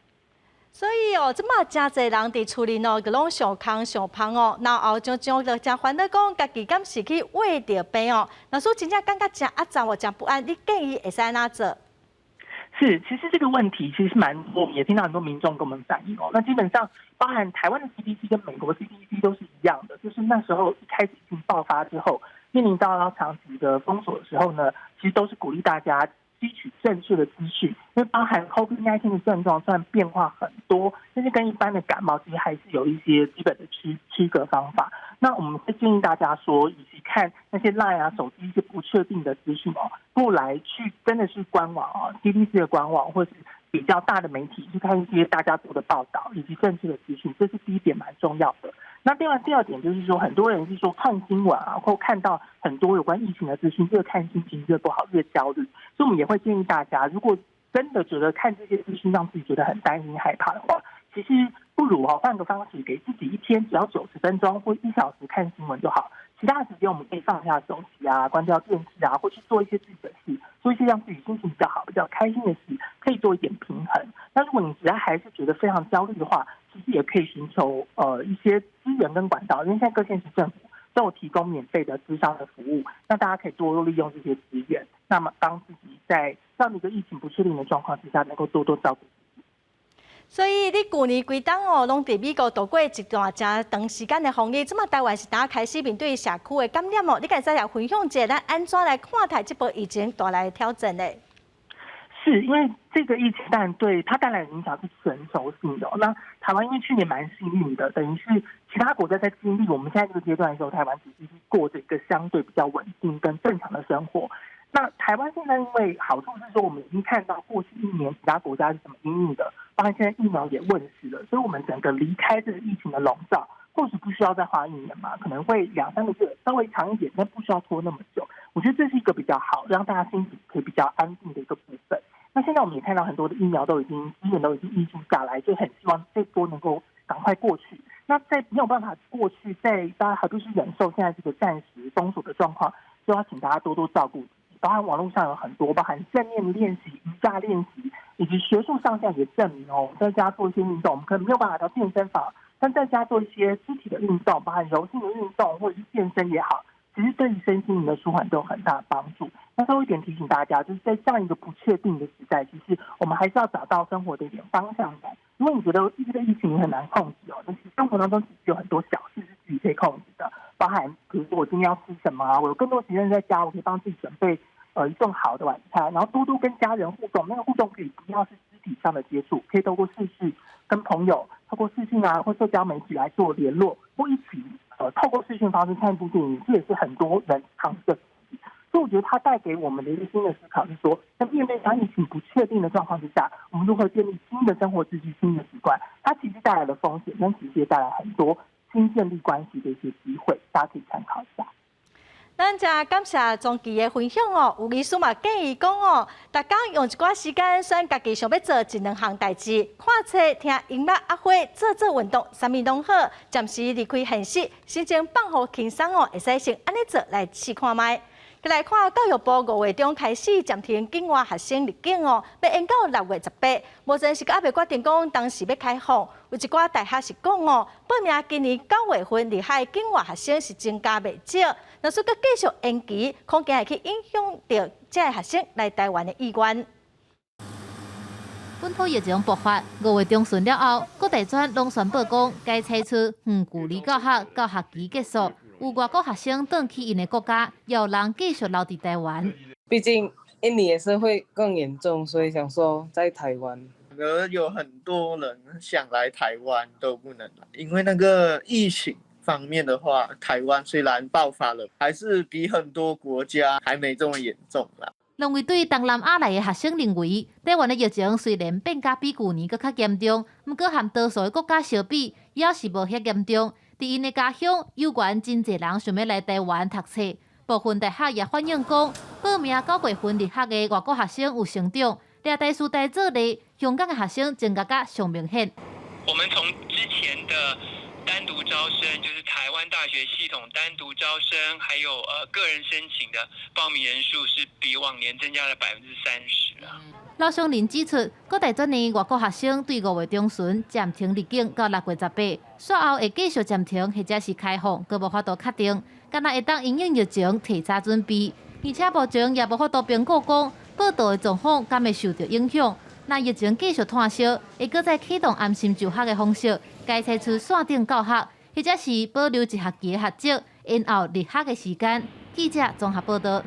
[SPEAKER 1] 所以哦，這馬誠濟人佇厝裡哦，就攏上空上胖哦，然後常常就誠煩惱講，家己敢是去穢著病哦。若說真正感覺誠壓榨或誠不安，你建議會使按怎做？
[SPEAKER 21] 是，其實這個問題其實蠻多，我們也聽到很多民眾跟我們反映哦。那基本上，包含台灣的 CDC 跟美國 CDC 都是一樣的，就是那時候一開始疫情爆發之後，面臨到要長期的封鎖的時候呢，其實都是鼓勵大家吸取正確的資訊，因為包含 COVID-19 的症狀雖然變化很多，但是跟一般的感冒其實還是有一些基本的區隔方法。那我們會建議大家說，與其看那些 LINE 啊、手機一些不確定的資訊哦，不如來去真的是官網啊，CDC 的官網，或是比較大的媒體去看一些大家做的報道以及正確的資訊，這是第一點蠻重要的。那另外第二點就是說，很多人是說看新聞啊，或看到很多有關疫情的資訊，越看心情越不好，越焦慮。所以我們也會建議大家，如果真的覺得看這些資訊讓自己覺得很擔心、害怕的話，其實不如哦換個方式，給自己一天只要90分鐘或1小時看新聞就好。其他時間我們可以放下手機啊，關掉電視啊，或去做一些自己的事，做一些讓自己心情比較好、比較開心的事，可以做一點平衡。那如果你實在還是覺得非常焦慮的話，其實也可以尋求一些資源跟管道，因為現在各縣市政府都有提供免費的諮商的服務，那大家可以多多利用這些資源，那麼幫自己在這樣的一個疫情不確定的狀況之下，能夠多多照顧。
[SPEAKER 1] 所以你舊年規冬哦，攏佇美國度過一段誠長時間的防疫，這馬台灣是當開始面對社區的感染哦。你敢使來分享一下，咱按怎來看待這波疫情帶來的挑戰呢？
[SPEAKER 21] 是因為這個疫情，當然對它帶來的影響是全球性的。那台灣因為去年蠻幸運的，等於是其他國家在經歷我們現在這個階段的時候，台灣其實是過着一個相對比較穩定跟正常的生活。那台灣現在因為好處是說，我們已經看到過去一年其他國家是怎麼因應的，包括現在疫苗也問世了，所以我們整個離開這個疫情的籠罩，或許不需要再花一年嘛，可能會兩三個月，稍微長一點，但不需要拖那麼久。我覺得這是一個比較好，讓大家心情可以比較安定的一個部分。那現在我們也看到很多的疫苗都已經資源都已經挹注下來，就很希望這波能夠趕快過去。那在沒有辦法過去，在大家還必須忍受現在這個暫時封鎖的狀況，就要請大家多多照顧。包含網絡上有很多，包含正念練習、瑜伽練習，以及學術上現在也證明哦，在家做一些運動，我們可能沒有辦法到健身房，但在家做一些肢體的運動，包含柔性的運動或者是健身也好，其實對於身心靈的舒緩都有很大的幫助。那最後一點提醒大家，就是在這樣一個不確定的時代，其實我們還是要找到生活的一點方向感。如果你覺得這個疫情很難控制哦，但是生活當中其實有很多小事是自己可以控制的，包含比如說我今天要吃什麼啊，我有更多時間在家，我可以幫自己準備一頓好的晚餐，然後多多跟家人互動，那個互動可以不要是肢體上的接觸，可以透過視訊跟朋友，透過視訊啊或社交媒體來做聯絡，或一起透過視訊方式看一部電影，這也是很多人嘗試的。所以我覺得它帶給我們的一個新的思考是說，在面對當疫情不確定的狀況之下，我們如何建立新的生活秩序、新的習慣？它其實帶來的風險，但其實也帶來很多新建立關係的一些機會，大家可以參考一下。
[SPEAKER 1] 咱誠感謝莊琪的分享哦，有醫師嘛建議講哦，逐工用一寡時間選家己想欲做一兩項代誌，看冊、聽音樂、啊或做做運動，啥物攏好，暫時離開現實，心情放予輕鬆哦，會使先按呢做來試看覓。來看教育部5月中開始暫停境外學生入境哦，欲延到6月18。目前是閣猶未決定講當時欲開放。有一寡大學是講哦，報名今年9月份入學境外學生是增加袂少，若是閣繼續延期，恐驚會去影響著這个學生來台灣的意願。
[SPEAKER 2] 本土疫情爆發，5月中旬了後，各大專攏宣布講，改採取遠距離教學到學期結束。有外國學生轉去𪜶的國家，也有人繼續留佇台灣。
[SPEAKER 22] 畢竟印尼也是會更嚴重，所以想說在台灣。
[SPEAKER 23] 而有很多人想來台灣都不能來，因為那個疫情方面的話，台灣雖然爆發了，還是比很多國家還沒這麼嚴重啦。
[SPEAKER 2] 兩位對東南亞來的學生認為，台灣的疫情雖然變甲比舊年閣較嚴重，毋過和多數的國家相比，猶是無遐嚴重。佇𪜶的家鄉，猶原真濟人想欲來台灣讀冊。部分大學也反映講，報名9月份入學的外國學生有成長，掠大師大做例，香港的學生增加甲上明顯。
[SPEAKER 3] 我們從之前的單獨招生，就是台灣大學系統單獨招生，還有個人申請的報名人數是比往年增加了30%啊。
[SPEAKER 2] 老松林指出，閣大專的外國學生對5月中旬暫停入境到6月18，煞後會繼續暫停或者是開放，閣無法度確定。敢若會當因應疫情提早準備，而且目前也無法度評估講報到的狀況敢會受著影響。若疫情繼續湠燒，會閣再啟動安心就學的方式，改採取線頂教學，或者是保留一學期的學籍，延後入學的時間。記者綜合報導。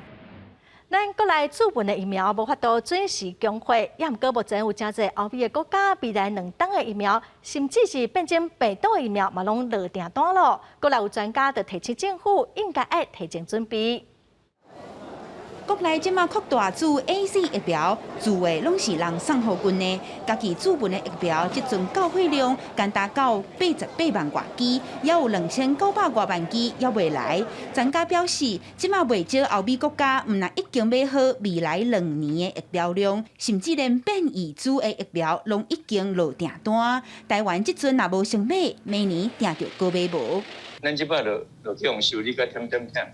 [SPEAKER 1] 咱國內注文的疫苗無法度準時供貨，也毋過目前有誠濟歐美的國家未來2冬的疫苗，甚至是變種病毒的疫苗嘛攏落訂單咯。國內有專家就提醒政府應該愛提前準備。
[SPEAKER 4] 國內這馬擴大注 AZ 疫苗，注的攏是人送予阮的。家己注文的疫苗，這陣到貨量干焦到88萬外支，猶有2900外萬支猶未來。專家表示，這馬袂少歐美國家，毋但已經買好未來2年的疫苗量，甚至連變異株的疫苗攏已經落訂單。台灣這陣若無先買，明年定著閣買無。
[SPEAKER 5] 咱這擺就去予修理甲忝忝忝。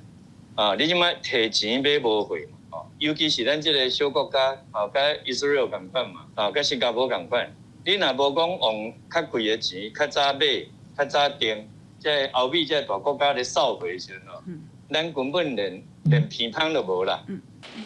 [SPEAKER 5] 啊！你這擺提錢買無貨嘛？哦，尤其是咱這个小國家，哦，佮以色列仝款嘛，啊，佮新加坡仝款。你若無講用較貴的錢，較早買，較早訂，這歐美這大國家咧掃貨的時陣哦，咱根本連鼻芳都無啦。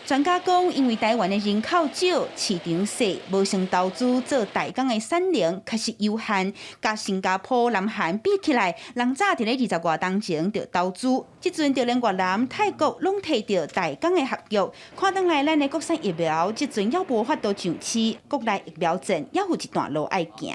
[SPEAKER 4] 專家講，因為台灣的人口少，市場細，無先投資做代工的產能確實有限。佮新加坡、南韓比起來，人早佇咧20外冬前就投資，這陣就連越南、泰國攏提著代工的合約。看轉來，咱的國產疫苗這陣猶無法度上市，國內疫苗戰猶有一段路愛行。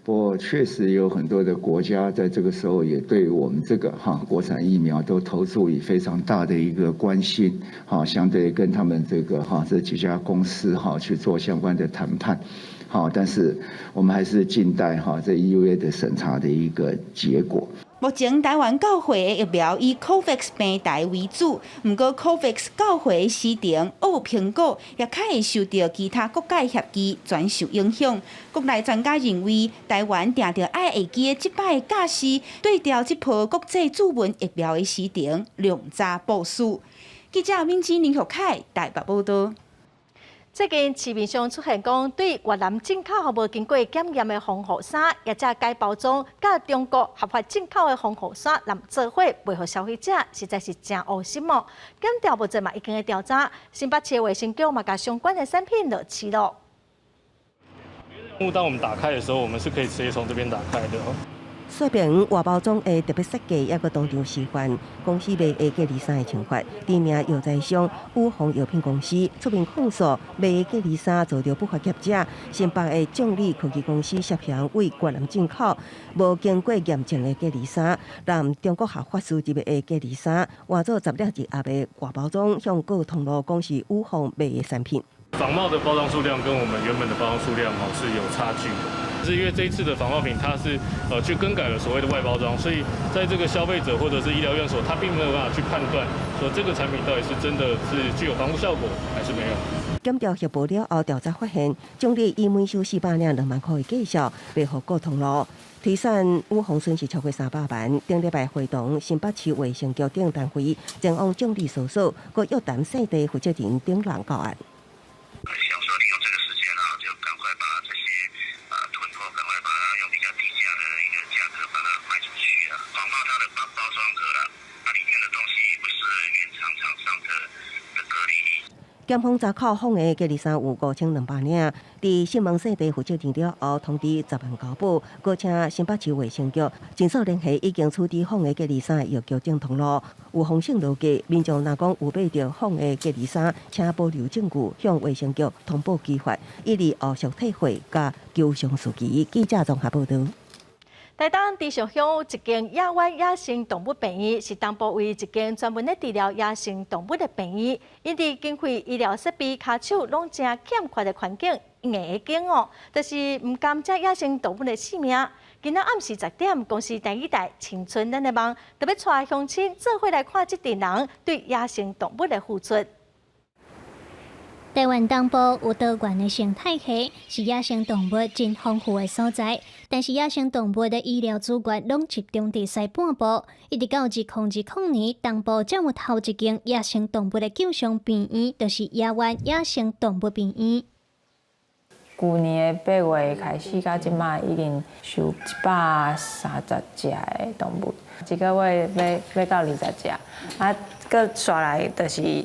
[SPEAKER 24] 不過確實有很多的國家在這個時候也對我們這個哈國產疫苗都投注以非常大的一個關心，哈，相對跟他們這個哈這幾家公司哈去做相關的談判，好，但是我們還是靜待哈這 EUA 的審查的一個結果。
[SPEAKER 4] 目前台灣到貨的疫苗以 COVAX 平台為主，毋過 COVAX 到貨的時程有評估，也較會受著其他國家的協議轉受影響。國內專家認為，台灣定著愛會記得這擺的架勢，對調這波國際注文疫苗的時程，量早部署。記者敏芝、林玉凱台北報導。
[SPEAKER 1] 最近市面上出現講對越南進口無經過檢驗的防護衫，抑者改包裝，佮中國合法進口的防護衫來做伙賣予消費者，實在是誠噁心哦。檢調部嘛已經咧調查，新北市衛生局嘛共相關的產品落市咯。
[SPEAKER 25] 當我們打開的時候，我們是可以直接從這邊打開的。
[SPEAKER 26] 說明外包裝的特別設計，抑閣當場示範公司賣的隔離衫的穿法。知名藥材商宇宏藥品公司出面控訴賣的隔離衫遭著不法業者。新北的眾力科技公司涉嫌對越南進口無經過驗證的隔離衫，讓中國合法輸入的隔離衫換做10粒一盒的外包裝，向各通路講是宇宏賣的產品。
[SPEAKER 25] 仿冒的包裝數量跟我們原本的包裝數量哦是有差距的。是因為這一次的仿冒品，它是去更改了所謂的外包裝，所以在這個消費者或者是醫療院所，他並沒有辦法去判斷說這個產品到底是真的是具有防護效果還是沒有。
[SPEAKER 26] 檢調協報了後，調查發現，眾力以每收400領2萬塊的價數賣予各通路，推算宇宏損失超過300萬。頂禮拜會同新北市衛生局等單位前往眾力搜索，閣約談姓鄭負責人等人到案。
[SPEAKER 16] 想說利用這個時間啊，就趕快把這些囤貨，趕快把它用比較低價的一個價格把它賣出去啊。仿冒它的包裝盒啦，它裡面的東西不是原廠廠商的隔離衣。
[SPEAKER 26] 檢方查扣仿的隔離衫有5200領，佇訊問姓鄭負責人了後，通知10萬交保，閣請新北市衛生局盡速聯繫已經處置仿的隔離衫的藥局等通路。有風險落價，民眾若講有買著仿的隔離衫，請保留證據，向衛生局通報舉發，以利後續退貨佮求償事宜。記者綜合報導。
[SPEAKER 1] 台東池上鄉有一間野灣野生動物病院，是東部唯一一間專門咧治療野生動物的病院。𪜶佇經費、醫療設備、跤手攏誠欠缺的環境，硬會經哦，就是毋甘這野生動物的性命。今仔暗時10點，公視台語台青春咱的夢，特別帶鄉親做伙來看這陣人對野生動物的付出。
[SPEAKER 6] 台灣東部有多元的生態系，是野生動物真豐富的所在。但是野生動物的醫療資源攏集中佇西半部，一直到2020年，東部才有頭一間野生動物的救傷病院，就是野灣野生動物病院。
[SPEAKER 7] 舊年的8月開始到這擺，已經收130隻的動物，一個月欲到20隻。啊，閣紲來就是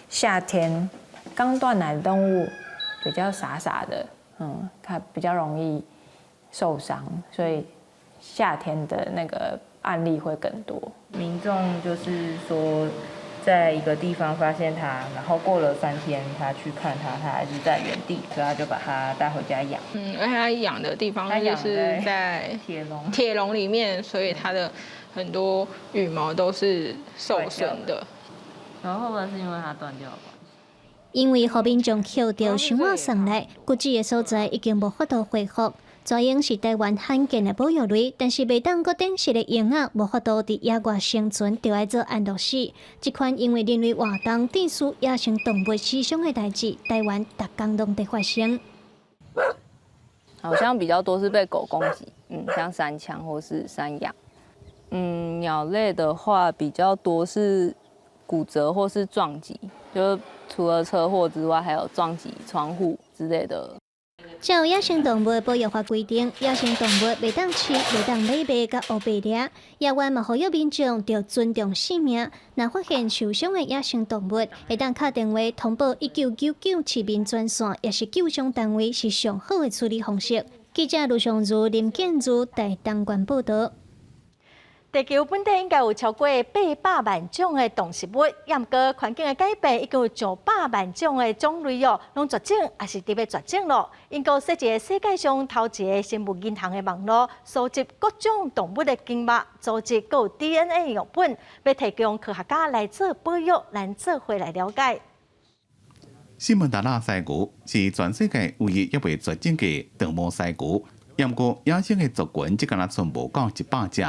[SPEAKER 7] 夏天。剛斷奶的動物比較傻傻的，它比較容易受傷，所以夏天的那個案例會更多。
[SPEAKER 8] 民眾就是說，在一個地方發現它，然後過了3天，他去看它，它還是在原地，所以他就把它帶回家養。
[SPEAKER 9] 而且它養的地方就是在鐵籠裡面，所以它的很多羽毛都是受損的。
[SPEAKER 8] 然後會不會是因為它斷掉了？
[SPEAKER 6] 因為予民眾抾著箱仔送來，骨折的所在已經無法度恢復。蛇鷹是台灣罕見的保育類，但是袂當閣展示的鷹仔無法度佇野外生存，就愛做安樂死。這款因為人類活動致使野生動物死傷的代誌，台灣逐工攏佇發生。
[SPEAKER 10] 好像比較多是被狗攻擊，像山羌或是山羊。鳥類的話比較多是骨折或是撞擊，就除了車禍之外，還有撞擊窗戶之類的。
[SPEAKER 6] 照野生動物保育法規定，野生動物袂當飼、袂當買賣佮烏白掠。野灣嘛呼籲民眾著尊重生命。若發現受傷的野生動物，會當敲電話通報1999市民專線，抑是救傷單位，是上好的處理方式。記者盧尚如、林建如台東縣報導。
[SPEAKER 1] 地球本底應該有超過800萬種的動植物，毋過環境的改變已經有上百萬種的種類哦，攏絕種抑是佇欲絕種囉。英國設一個世界上頭一個生物銀行的網路，收集各種動物的筋肉、組織，閣有 DNA 樣本，欲提供科學家來做保育，咱做伙來了解。
[SPEAKER 13] 西門達納犀牛是全世界唯一猶未絕種的長毛犀牛，毋過野生的族群只敢若賰無夠100隻。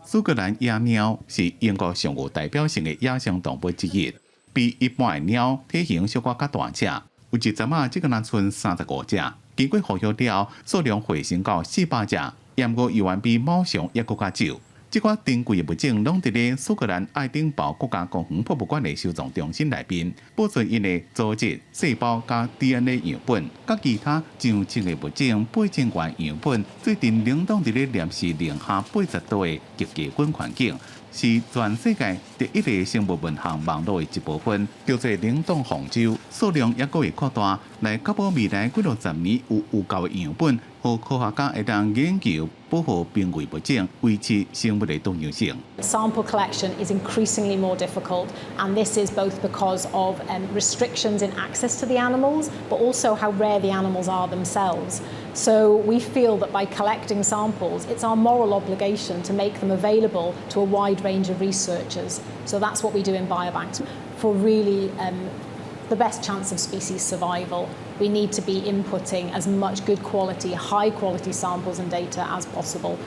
[SPEAKER 13] 蘇格蘭野貓是英國上有代表性的野生動物之一，比一般的貓體型小可較大隻，有一陣仔只敢若賰35隻，經過復育了後，數量回升到400隻，毋過猶原比貓熊猶閣較少。這寡珍貴的物種攏佇咧蘇格蘭愛丁堡國家公園博物館的收藏中心內面，保存𪜶的組織、細胞佮 DNA 樣本，佮其他上千个物種8千萬樣本，做陣冷凍佇咧攝氏零下80度的極低溫環境，是全世界第一个生物銀行網路的一部分，叫做冷凍方舟，數量猶閣會擴大，來確保未來幾落十年有有夠的樣本，予科學家會當研究保護瀕危物種，維持生物的多樣性。
[SPEAKER 12] Sample collection is increasingly more difficult, and this is both because of restrictions in access to the animals, but also how rare the animals are themselves. So we feel that by collecting samples, it's our moral obligation to make them available to a wide range of researchers. So that's what we do in biobanks. For really the best chance of species survival, we need to be inputting as much good quality, high quality samples and data as possible.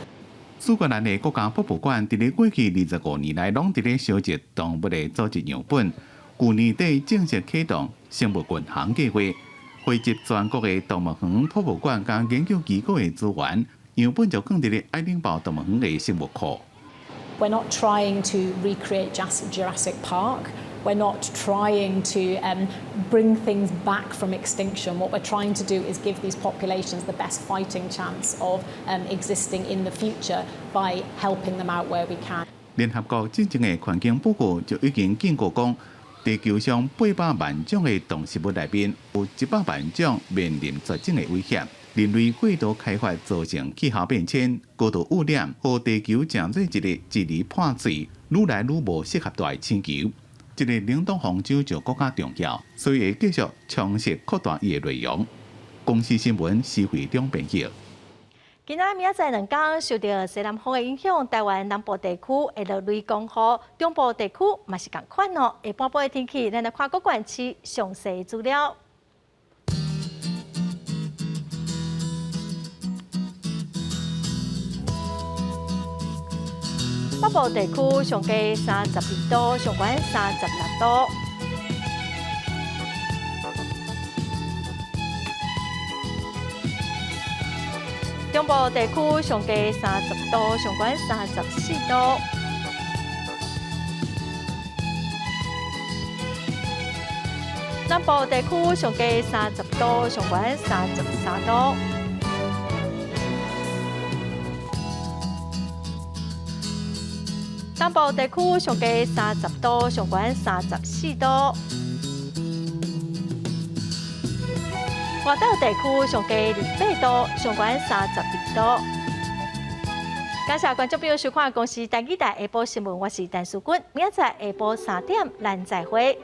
[SPEAKER 13] 蘇格蘭的國家博物館佇咧過去25年來，攏佇咧收集動物的組織樣本。舊年底正式啟動生物銀行計劃，匯集全國的動物園、博物館佮研究機構的資源，樣本就放佇咧愛丁堡動物園的生物庫。
[SPEAKER 12] We're not trying to recreate Jurassic Park. We're not trying to bring things back from extinction. What we're trying to do is give these populations the best fighting chance of existing in the future by helping them out where we can.
[SPEAKER 13] 聯合國進前的環境報告就已經警告講，地球上800萬種的動植物內面，有100萬種面臨絕種的危險。人類過度開發造成氣候變遷、高度污染，予地球成做一个支離破碎、愈來愈無適合蹛的星球。這个冷凍方舟就閣較重要，所以會繼續充實擴大伊的內容。公視新聞施惠中編譯。
[SPEAKER 1] 今仔明仔載兩工受著西南風的影響，台灣南部地區會落雷公雨，中部地區嘛是仝款哦。下半晡的天氣，咱來看各縣市詳細資料。北部地區上低32度，上懸36度。中部地區上低30度，上懸34度。南部地區上低30度，上懸33度。東部地區上低30度，上懸34度。外島地區上低28度，上懸32度。感謝觀眾朋友收看《公視台語台下晡新聞》，我是陳淑君，明仔載下晡3點，咱再會。